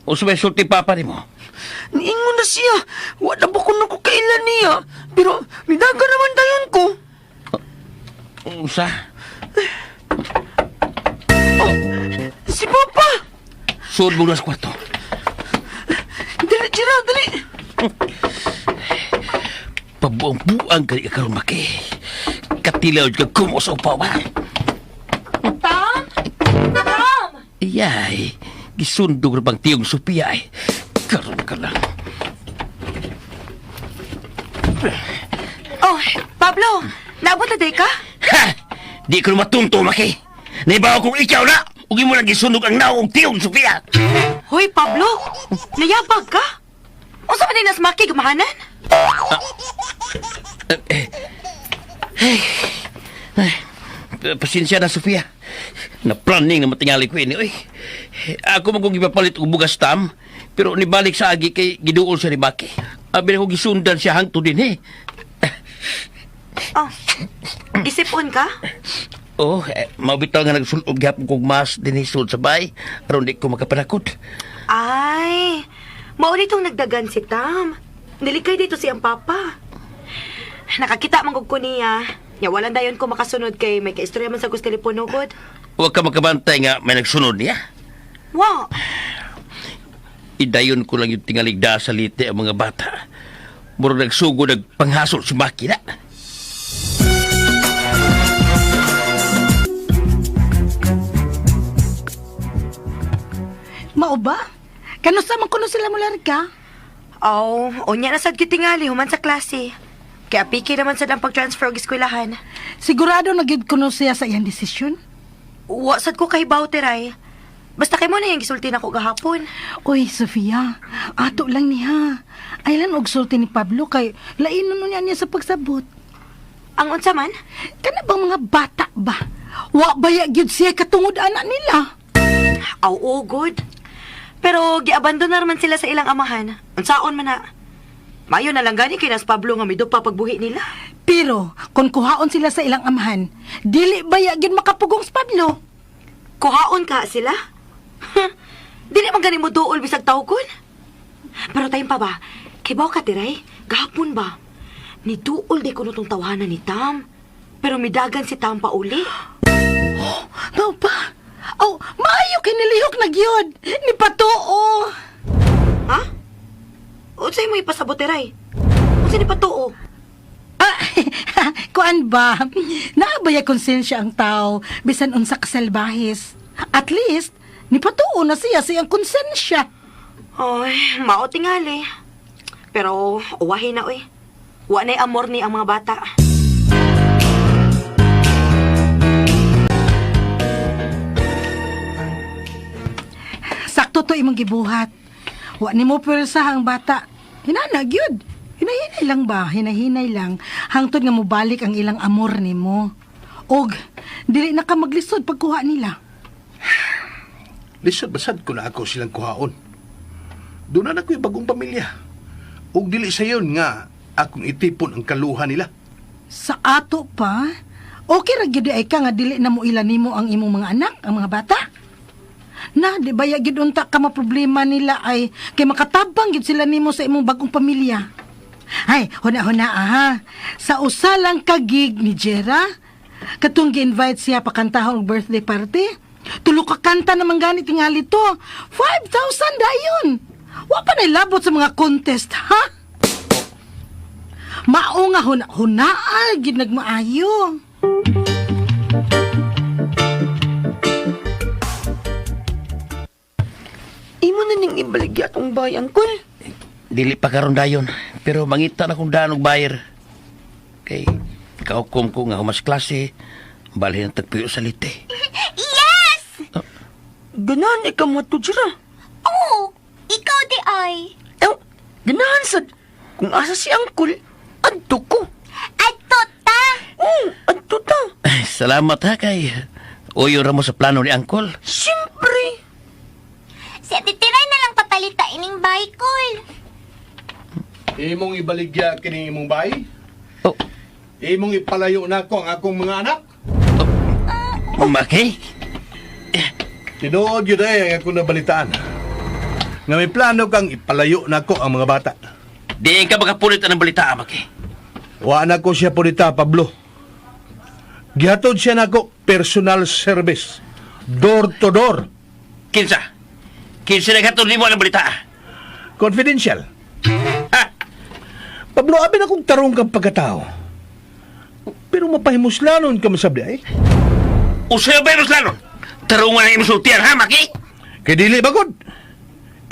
Unsa may sulti papa nimo? Niingon na siya. Wala ba ko na ko kailan niya. Pero nidagan naman dayon ko. Unsa? Oh, si Papa. Suod mo na sa kwarto. Dali, Jira, dali. Pabuang-buang ka ka karon maki. Katilaw ka kumo sa upaw ba? Tam! Tam! Iyay, gisundog ra bang tiyong Sophia ay. Karon ka lang. Oh, Pablo! Naabot na day ka? Ha! Di ko na matunto, Maki. Naibaw kong ikaw na! Ug imo lang gisunog ang naong tiyong Sophia. Hoy, Pablo! Nayabag ka? Unsa man din nas maki gamahanan? Pasensya na, Sofia. Na-planning na matingali ko ini. Uy, ako man kong ipapalit og bugas tam, pero nibalik sa agi kay giduol sa ni Baki. Abi na ko gisundan siya hangtod din eh. Oh, isipon ka? Oh, eh, mabitaw nga nagsulob gihapon kog mas dinhi sulod sa bay aron di ko makapanakot. Ay, mao ditong nagdagan si Tam. Nilikay dito siyang papa. Nakakita man gud ko niya. Nya wala dayon ko makasunod kay may kaistorya man sa kus telepono gud. Huwag ka makabantay nga may nagsunod niya. Wa. Idayon ko lang yung tingaligda sa lite ang mga bata. Murag nagsugo nagpanghasol si Maki na. Mao ba? Kanusa man kuno sila mularga? Oh, unya na sad gyud tingali human sa klase. Kaya piki naman sad ang pag-transfer og eskwelahan. Sigurado na gyud kuno siya sa iyang desisyon. Wa sad ko kahibaw tiray. Basta kay mo na yung gisulti nako gahapon. Uy, Sofia, ato lang niya. Aylan og sulti ni Pablo kay lain nun niya niya sa pagsabot. Ang unsa man? Kana bang mga bata ba? Wa baya gyud siya katungod anak nila. Aw, oh, good. Pero giabandonar man sila sa ilang amahan. Unsaon man na? Mayo na lang gani kay nas Pablo nga mido pa pagbuhi nila. Pero kung kuhaon sila sa ilang amahan, dili baya gyud makapugong si Pablo. Kuhaon ka sila? Dili man gani mo duol bisag tawgon. Pero tayo pa ba? Kibaw ka tiray? Gahapon ba? Ni duol di kuno tong tawanan ni Tam. Pero midagan si Tam pa uli. Mao pa. Oh, maayo kay nilihok na gyud. Ni patuo. Ha? Unsay mo ipasabot tiray? Unsa ni patuo? Ah, kuan ba? Naabaya konsensya ang tao bisan unsa ka salbahis. At least ni patuo na siya sa iyang konsensya. Ay, mao tingali. Pero uwahin na oy. Wa na'y amor ni ang mga bata. Sakto to imong gibuhat. Wa nimo pwersa ang bata. Hinana gyud. Hinahinay lang ba? Hinahinay lang. Hangtod nga mobalik ang ilang amor nimo. Og dili na ka maglisod pagkuha nila. Lisod basad ko na ako silang kuhaon. Doon na ako'y bagong pamilya. Ug dili sayon nga akong itipon ang kaluha nila. Sa ato pa, okay ra gyud ay ka nga dili na mo ila nimo ang imong mga anak, ang mga bata. Na, di ba ya gyud unta ka maproblema nila ay kay makatabang gyud sila nimo sa imong bagong pamilya. Ay, huna-huna aha. Sa usa lang ka gig ni Jera, katong gi-invite siya pakantahon og birthday party. Tulo ka kanta naman gani tingali to. 5,000 dayon. Wa pa nilabot sa mga contest, ha? Mao nga huna-hunaa gid nagmaayo. Imo na ning ibaligya atong bay, Uncle. Dili pa karon dayon, pero mangita na kong daan og bayar. Kay kaukom ko nga humas klase, balhin ang tagpuyo sa lite. Yes! Ganahan ikaw mo to, Jira. Oo, ikaw di ay. Ew, ganahan sad. Kung asa si Uncle, adto ko. Adto ta. Oo, adto ta. Ay, salamat ha kay uyo ra mo sa plano ni Angkol. Siyempre. Si Ate Tiray na lang papalita ining bike. Imong ibaligya kini imong bay? Oh, Imong ipalayo na ko ang akong mga anak? Maki? Tinuod yun ay ang akong nabalitaan. Nga may plano kang ipalayo na ko ang mga bata. Di ka makapulit ang balita, Maki. Wa na ko siya pulita, Pablo. Gihatod siya nako personal service. Door to door. Kinsa? Kinsa naghatod nimo ang balita? Confidential. Ha? Pablo, abi na kong tarong kang pagkatao. Pero mapahimuslanon ka masabli ay. Usayo ba yung lanon? Tarungan na imong sultian, ha, Maki? Kay dili bagod.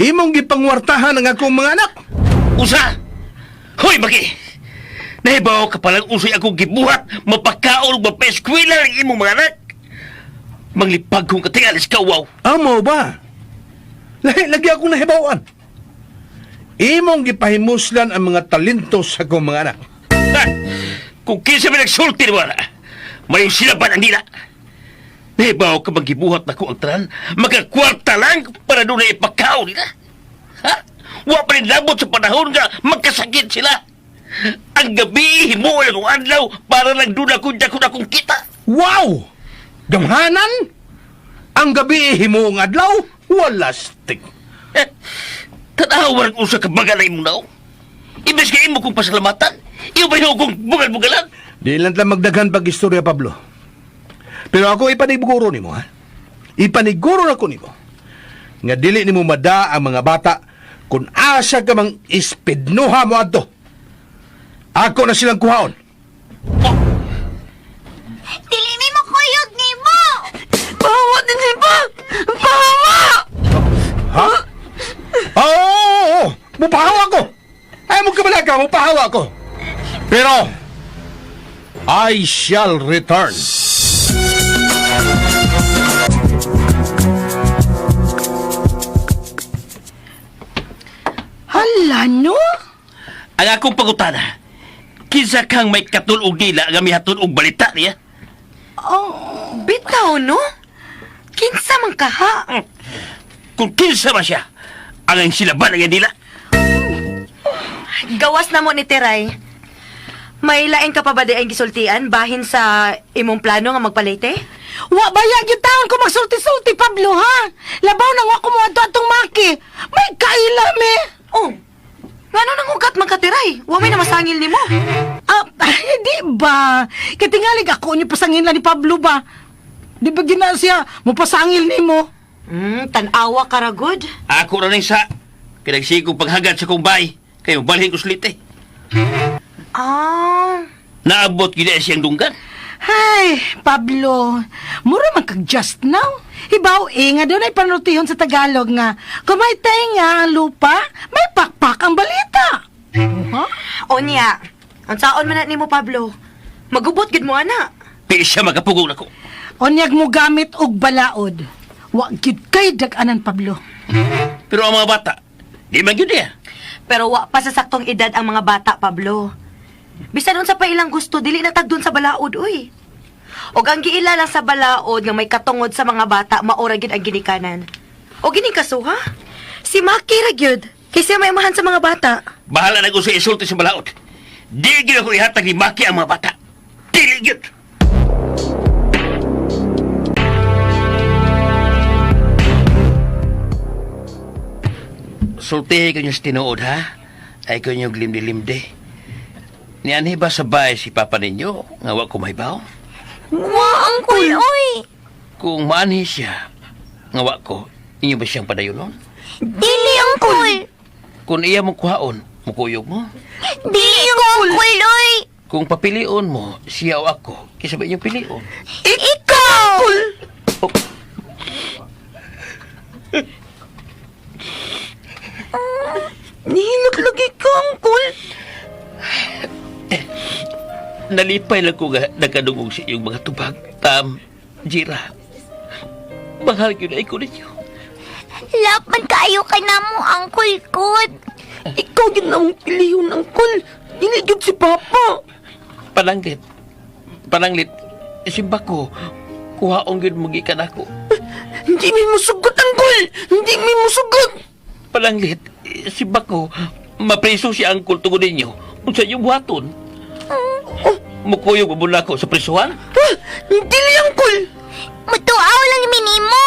Imong gipangwartahan ang akong mga anak. Usa! Hoy, Maki! Nahibaw ka palang usoy akong gibuhat, mapakaon ug mapaeskwela ang imong mga anak. Manglipag kong katingalis ka, wow. Amo ba? Lahi lagi akong nahibawan. Imong gipahimuslan ang mga talento sa akong mga anak. Ha? Kung kinsa may nagsulti ni wala, may silaban ang dila. Nahibaw ka bang gibuhat na ko ang tanan, magkakwarta lang para doon na ipakaon nila. Ha? Wa pa rin labot sa panahon nga magkasakit sila. Ang gabi, himuon akong adlaw para lang doon ako dakon akong kita. Wow! Gamhanan? Ang gabi himuong adlaw, wala stick. Eh, tanaw ang usa ka baga na imong naong. Imbes ka imo kong pasalamatan, iyo ba kong bugal-bugalan? Di lang lang magdaghan pag istorya, Pablo. Pero ako ipaniguro nimo, ha? Ipaniguro na ko nimo. Nga dili nimo mada ang mga bata kung asa ka mang ispidnuha mo adto. Ako na silang kuhaon. Dili mi mo kuyog nimo. Pahawa din si pa! Pahawa! Ha? Oo, oo, oo. Mupahawa ko. Ay mo kabalaka, mupahawa ko. Pero I shall return. Ngano? Ang akong pangutana, kinsa kang may katulog nila nga mihatod og balita niya? Oh, Bitaw, no? Kinsa man kaha? Kung kinsa ba siya, ang sila ba nga nila? Gawas na mo ni Teray. May lain ka pa ba di ang gisultian bahin sa imong plano nga magpalite? Wa baya gyud taon ko magsulti-sulti, Pablo, ha? Labaw nang wa ko mo adto atong maki. May kaila me. Oh, ngano nang ugat man ka, Teray? Wa may namasangil nimo. Ah, di ba? Katingalig ako ni pasangil na ni Pablo ba? Di ba gina siya mupasangil nimo? Tan-awa ka ra gud. Ako ra ning sa kinagsigong paghagad sa kong bay, kay balhin ko slite. Ah, Naabot gyud ay siyang dunggan. Ay, Pablo, mura man kag just now. Hibaw eh, nga doon ay panultihon sa Tagalog nga, kung may tenga ang lupa, may pakpak ang balita. Huh? Onya. Ang saon man na nimo Pablo? Magubot gid mo ana. Di siya makapugong nako. Onyag mo gamit og balaod. Wa gyud kay dag-anan, Pablo. Pero ang mga bata, di man gyud niya. Pero wa pa sa saktong edad ang mga bata, Pablo. Bisan unsa pa ilang gusto, dili na tag dun sa balaod, uy. Og ang giila lang sa balaod nga may katungod sa mga bata, maora gid ang ginikanan. O gining kasuha? Si Maki ra gyud. Kay siya may amahan sa mga bata. Bahala na ko sa isulti sa balaod. Di gyud ako ihatag ni Maki ang mga bata. Dili gyud. Sultihi ko niyo sa tinuod, ha? Ay ko niyo limdi-limdi. Nianhi ba sa bahay si Papa ninyo? Nga wa ko mahibaw? Wa, Uncle, oy. Kung maanhi siya, nga wa ko, inyo ba siyang padayonon? Dili, Uncle. Kung iya mo kuhaon, mukuyog mo. Dili, Uncle, oy. Kung papilion mo, siya o ako, kisa ba inyong pilion? Ikaw! Oh. Nihilak lagi ka, Uncle. Nalipay lang ko nga nagkadungog sa iyong mga tubag. Tam, Jira, mahal yun ay ko ninyo. Lapan kayo kay namo, Uncle Kut. Ikaw yun ang piliyon, Uncle. Dili gyud si Papa. Pananglit, pananglit, simba ko, kuhaong yun magikan ako. Hindi mi musugot, Uncle. Hindi mi musugot. Pananglit, simba ko, mapriso si Angkol tungod ninyo. Unsa inyong buhaton? Oh, mukuyog ba ko sa prisuhan? Ah, Dili, Uncle. Mutuaw lang minimo.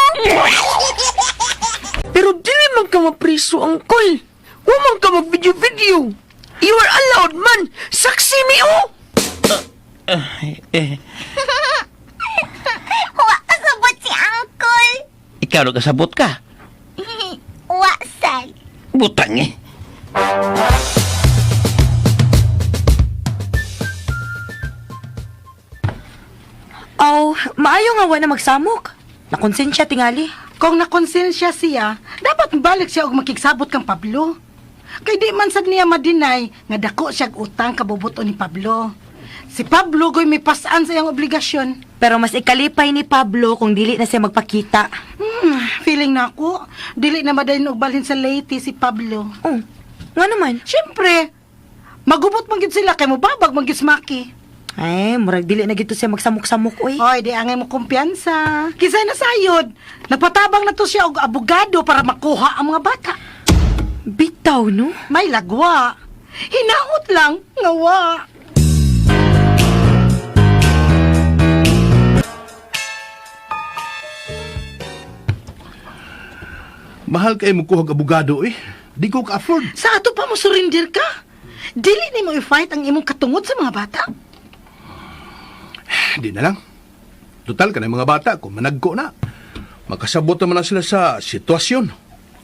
Pero dili man ka mapriso, Uncle. Wa man ka mag-video-video. You are allowed, man. Saksi mi, oh. Eh, Wa kasabot si Uncle. ikaw nagkasabot ka. Wa sad. Butang eh. Aw, maayo nga wa na magsamok. Nakonsensya tingali. Kung nakonsensya siya, dapat balik siya og makigsabot kang Pablo. Kay di man sad niya madinay nga dako siya og utang kabubuto ni Pablo. Si Pablo goy may pasaan sa iyang obligasyon. Pero mas ikalipay ni Pablo kung dili na siya magpakita. Feeling na ako, dili na madayon og balhin sa Leyte si Pablo. Oh, nga naman. Siyempre, magubot man gid sila kay mobabag man gid si Maki. Ay, murag dili na gito siya magsamok-samok, uy. Hoy, di angay mo kumpiyansa. Kisay na sayod. Nagpatabang na to siya og abogado para makuha ang mga bata. Bitaw, no? May lagwa. Hinaot lang, ngawa. Mahal kay mo kuhag abogado eh. Di ko ka-afford. Sa ato pa mo surrender ka? Dili nimo i-fight ang imong katungod sa mga bata. Di na lang. Total ka mga bata kung managko na. Makasabot naman na sila sa sitwasyon.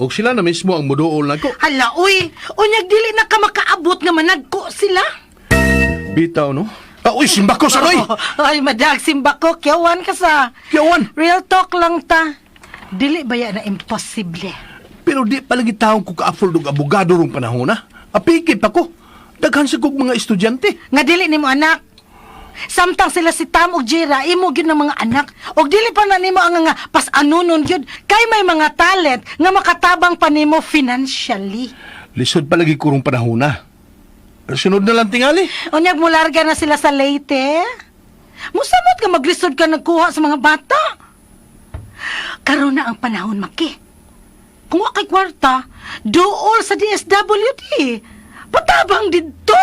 O sila na mismo ang muduol nako. Hala, uy, unyag dili na ka makaabot nga managko sila. Bitaw no? Ah, uy, simba ko sa Roy! Ay, madag, simba ko, kiyawan ka sa. Kiyawan! Real talk lang ta. Dili ba yan na imposible? Pero di palagi taong ko ka-afford og abogado rong panahon na. Apikip ako. Daghan sa kog mga estudyante. Nga dili nimo anak. Samtang sila si Tam ug Jira, imo gyud ng mga anak. Og dili pa na nimo ang nga pas-anunon gyud kay may mga talent nga makatabang pa nimo financially. Lisod palagi kurong panahon na. Sunod na lang tingali. Unyag mularga na sila sa Leyte. Musamot ka maglisod ka nagkuha sa mga bata. Karon na ang panahon, Maki. Kung wa kay kwarta, duol sa DSWD. Patabang didto.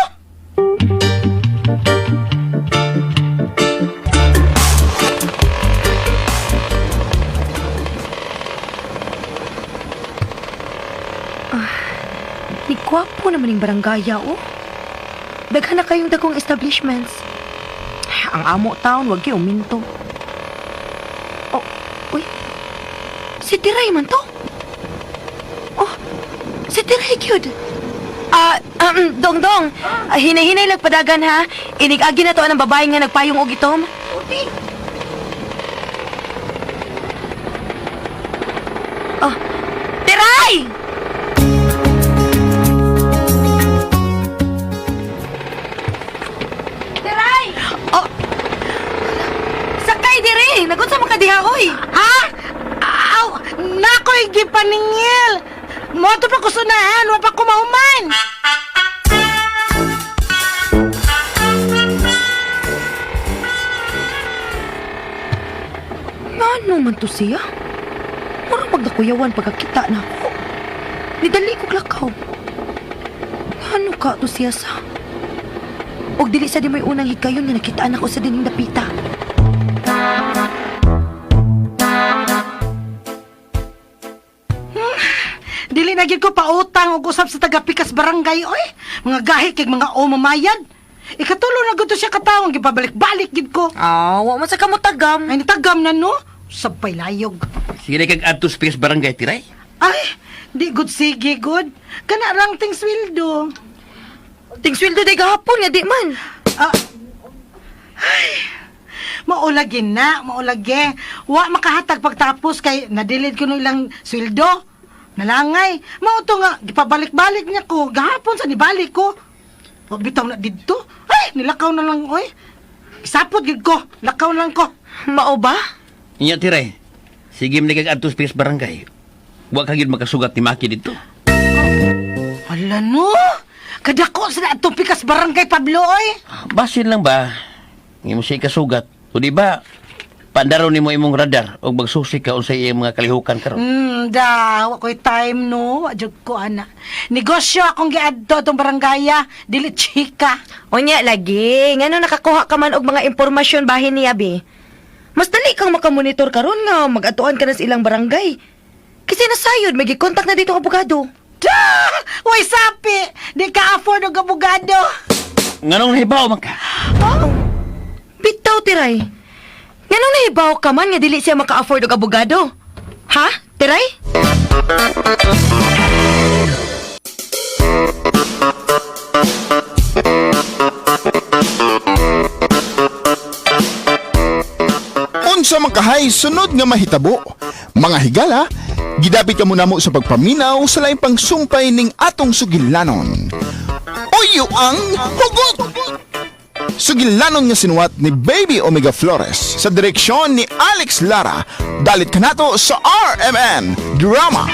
Ni gwapo naman yung barangaya, oh. Daghan na kayong dagkong establishments. Ang amo town, wag kayo uminto. Oh, uy. Si Tiray man to. Oh, si Tiray cute. Ah, dong dong. Ah, hinay-hinay lang padagan ha. Inig-agi na to ang babae nga nagpayong og itom. Oh, Tiray! Tiray! Oh! Sakay diri! Nagunsa man ka diha, oy! Ha? Aw, nakoy gipaningil. Moto pa ko sunahan, wa pa ko mahuman. Ngano man to siya? Mura magdakuyawan pagkakita na ako. Nidali ko lakaw. Ngano ka to siya sa? Og dili sa di mo'y unang higayon nga nakitaan ako sa dining dapita. Dili na gyud ko pautang og usab sa taga Pikas Barangay oy. Mga gahi kay mga o mamayad. Ikatulo na gud to siya katawong gipabalik-balik gid ko. Ah, wa man sa kamutagam. Ay nitagam na no. Sabay layog. Sige na kag adto sa Pikas Barangay, Tiray. Ay, di good sige good. Kana lang ting sweldo. Ting sweldo day gahapon nga di man. Ah. Ay, maulagi na, maulagi. Wa makahatag pagtapos kay nadilid ko no ilang sweldo. Nalangay. Mao to nga gipabalik-balik niya ko gahapon sa nibalik ko. Wa bitaw na didto. Ay, nilakaw na lang oy. Isapot gid ko, lakaw na lang ko. Mao ba? Inya, Tiray. Sige man kag adto sa Pikas Barangay. Wa ka gyud makasugat ni Maki dito. Hala no. Kadako sa atong pikas barangay Pablo oy. Basin lang ba? Nga mo siya ikasugat. O di ba? Pandaro nimo imong radar og magsusi ka unsay iyang mga kalihukan karon. Da, wa ko'y time no. Wa jud ko ana. Negosyo akong giadto atong baranggaya, dili chika. Unya lagi, ngano nakakuha ka man og mga impormasyon bahin niya be. Mas dali kang makamonitor karon nga mag-atuan ka na sa ilang barangay. Kasi nasayod may gikontak na dito ang abogado. Da! Way sapi! Di ka afford og abogado. Nganong nahibaw man ka? Bitaw tiray. Nganong nahibaw ka man nga dili siya maka-afford og abogado? Ha? Tiray? Unsa man kahay sunod nga mahitabo? Mga higala, gidapit ka muna mo sa pagpaminaw sa laing pangsumpay ning atong sugilanon. Uyo ang hugot! Sugilanon nga sinuwat ni Baby Omega Flores sa direksyon ni Alex Lara. Dalit kanato sa RMN Drama.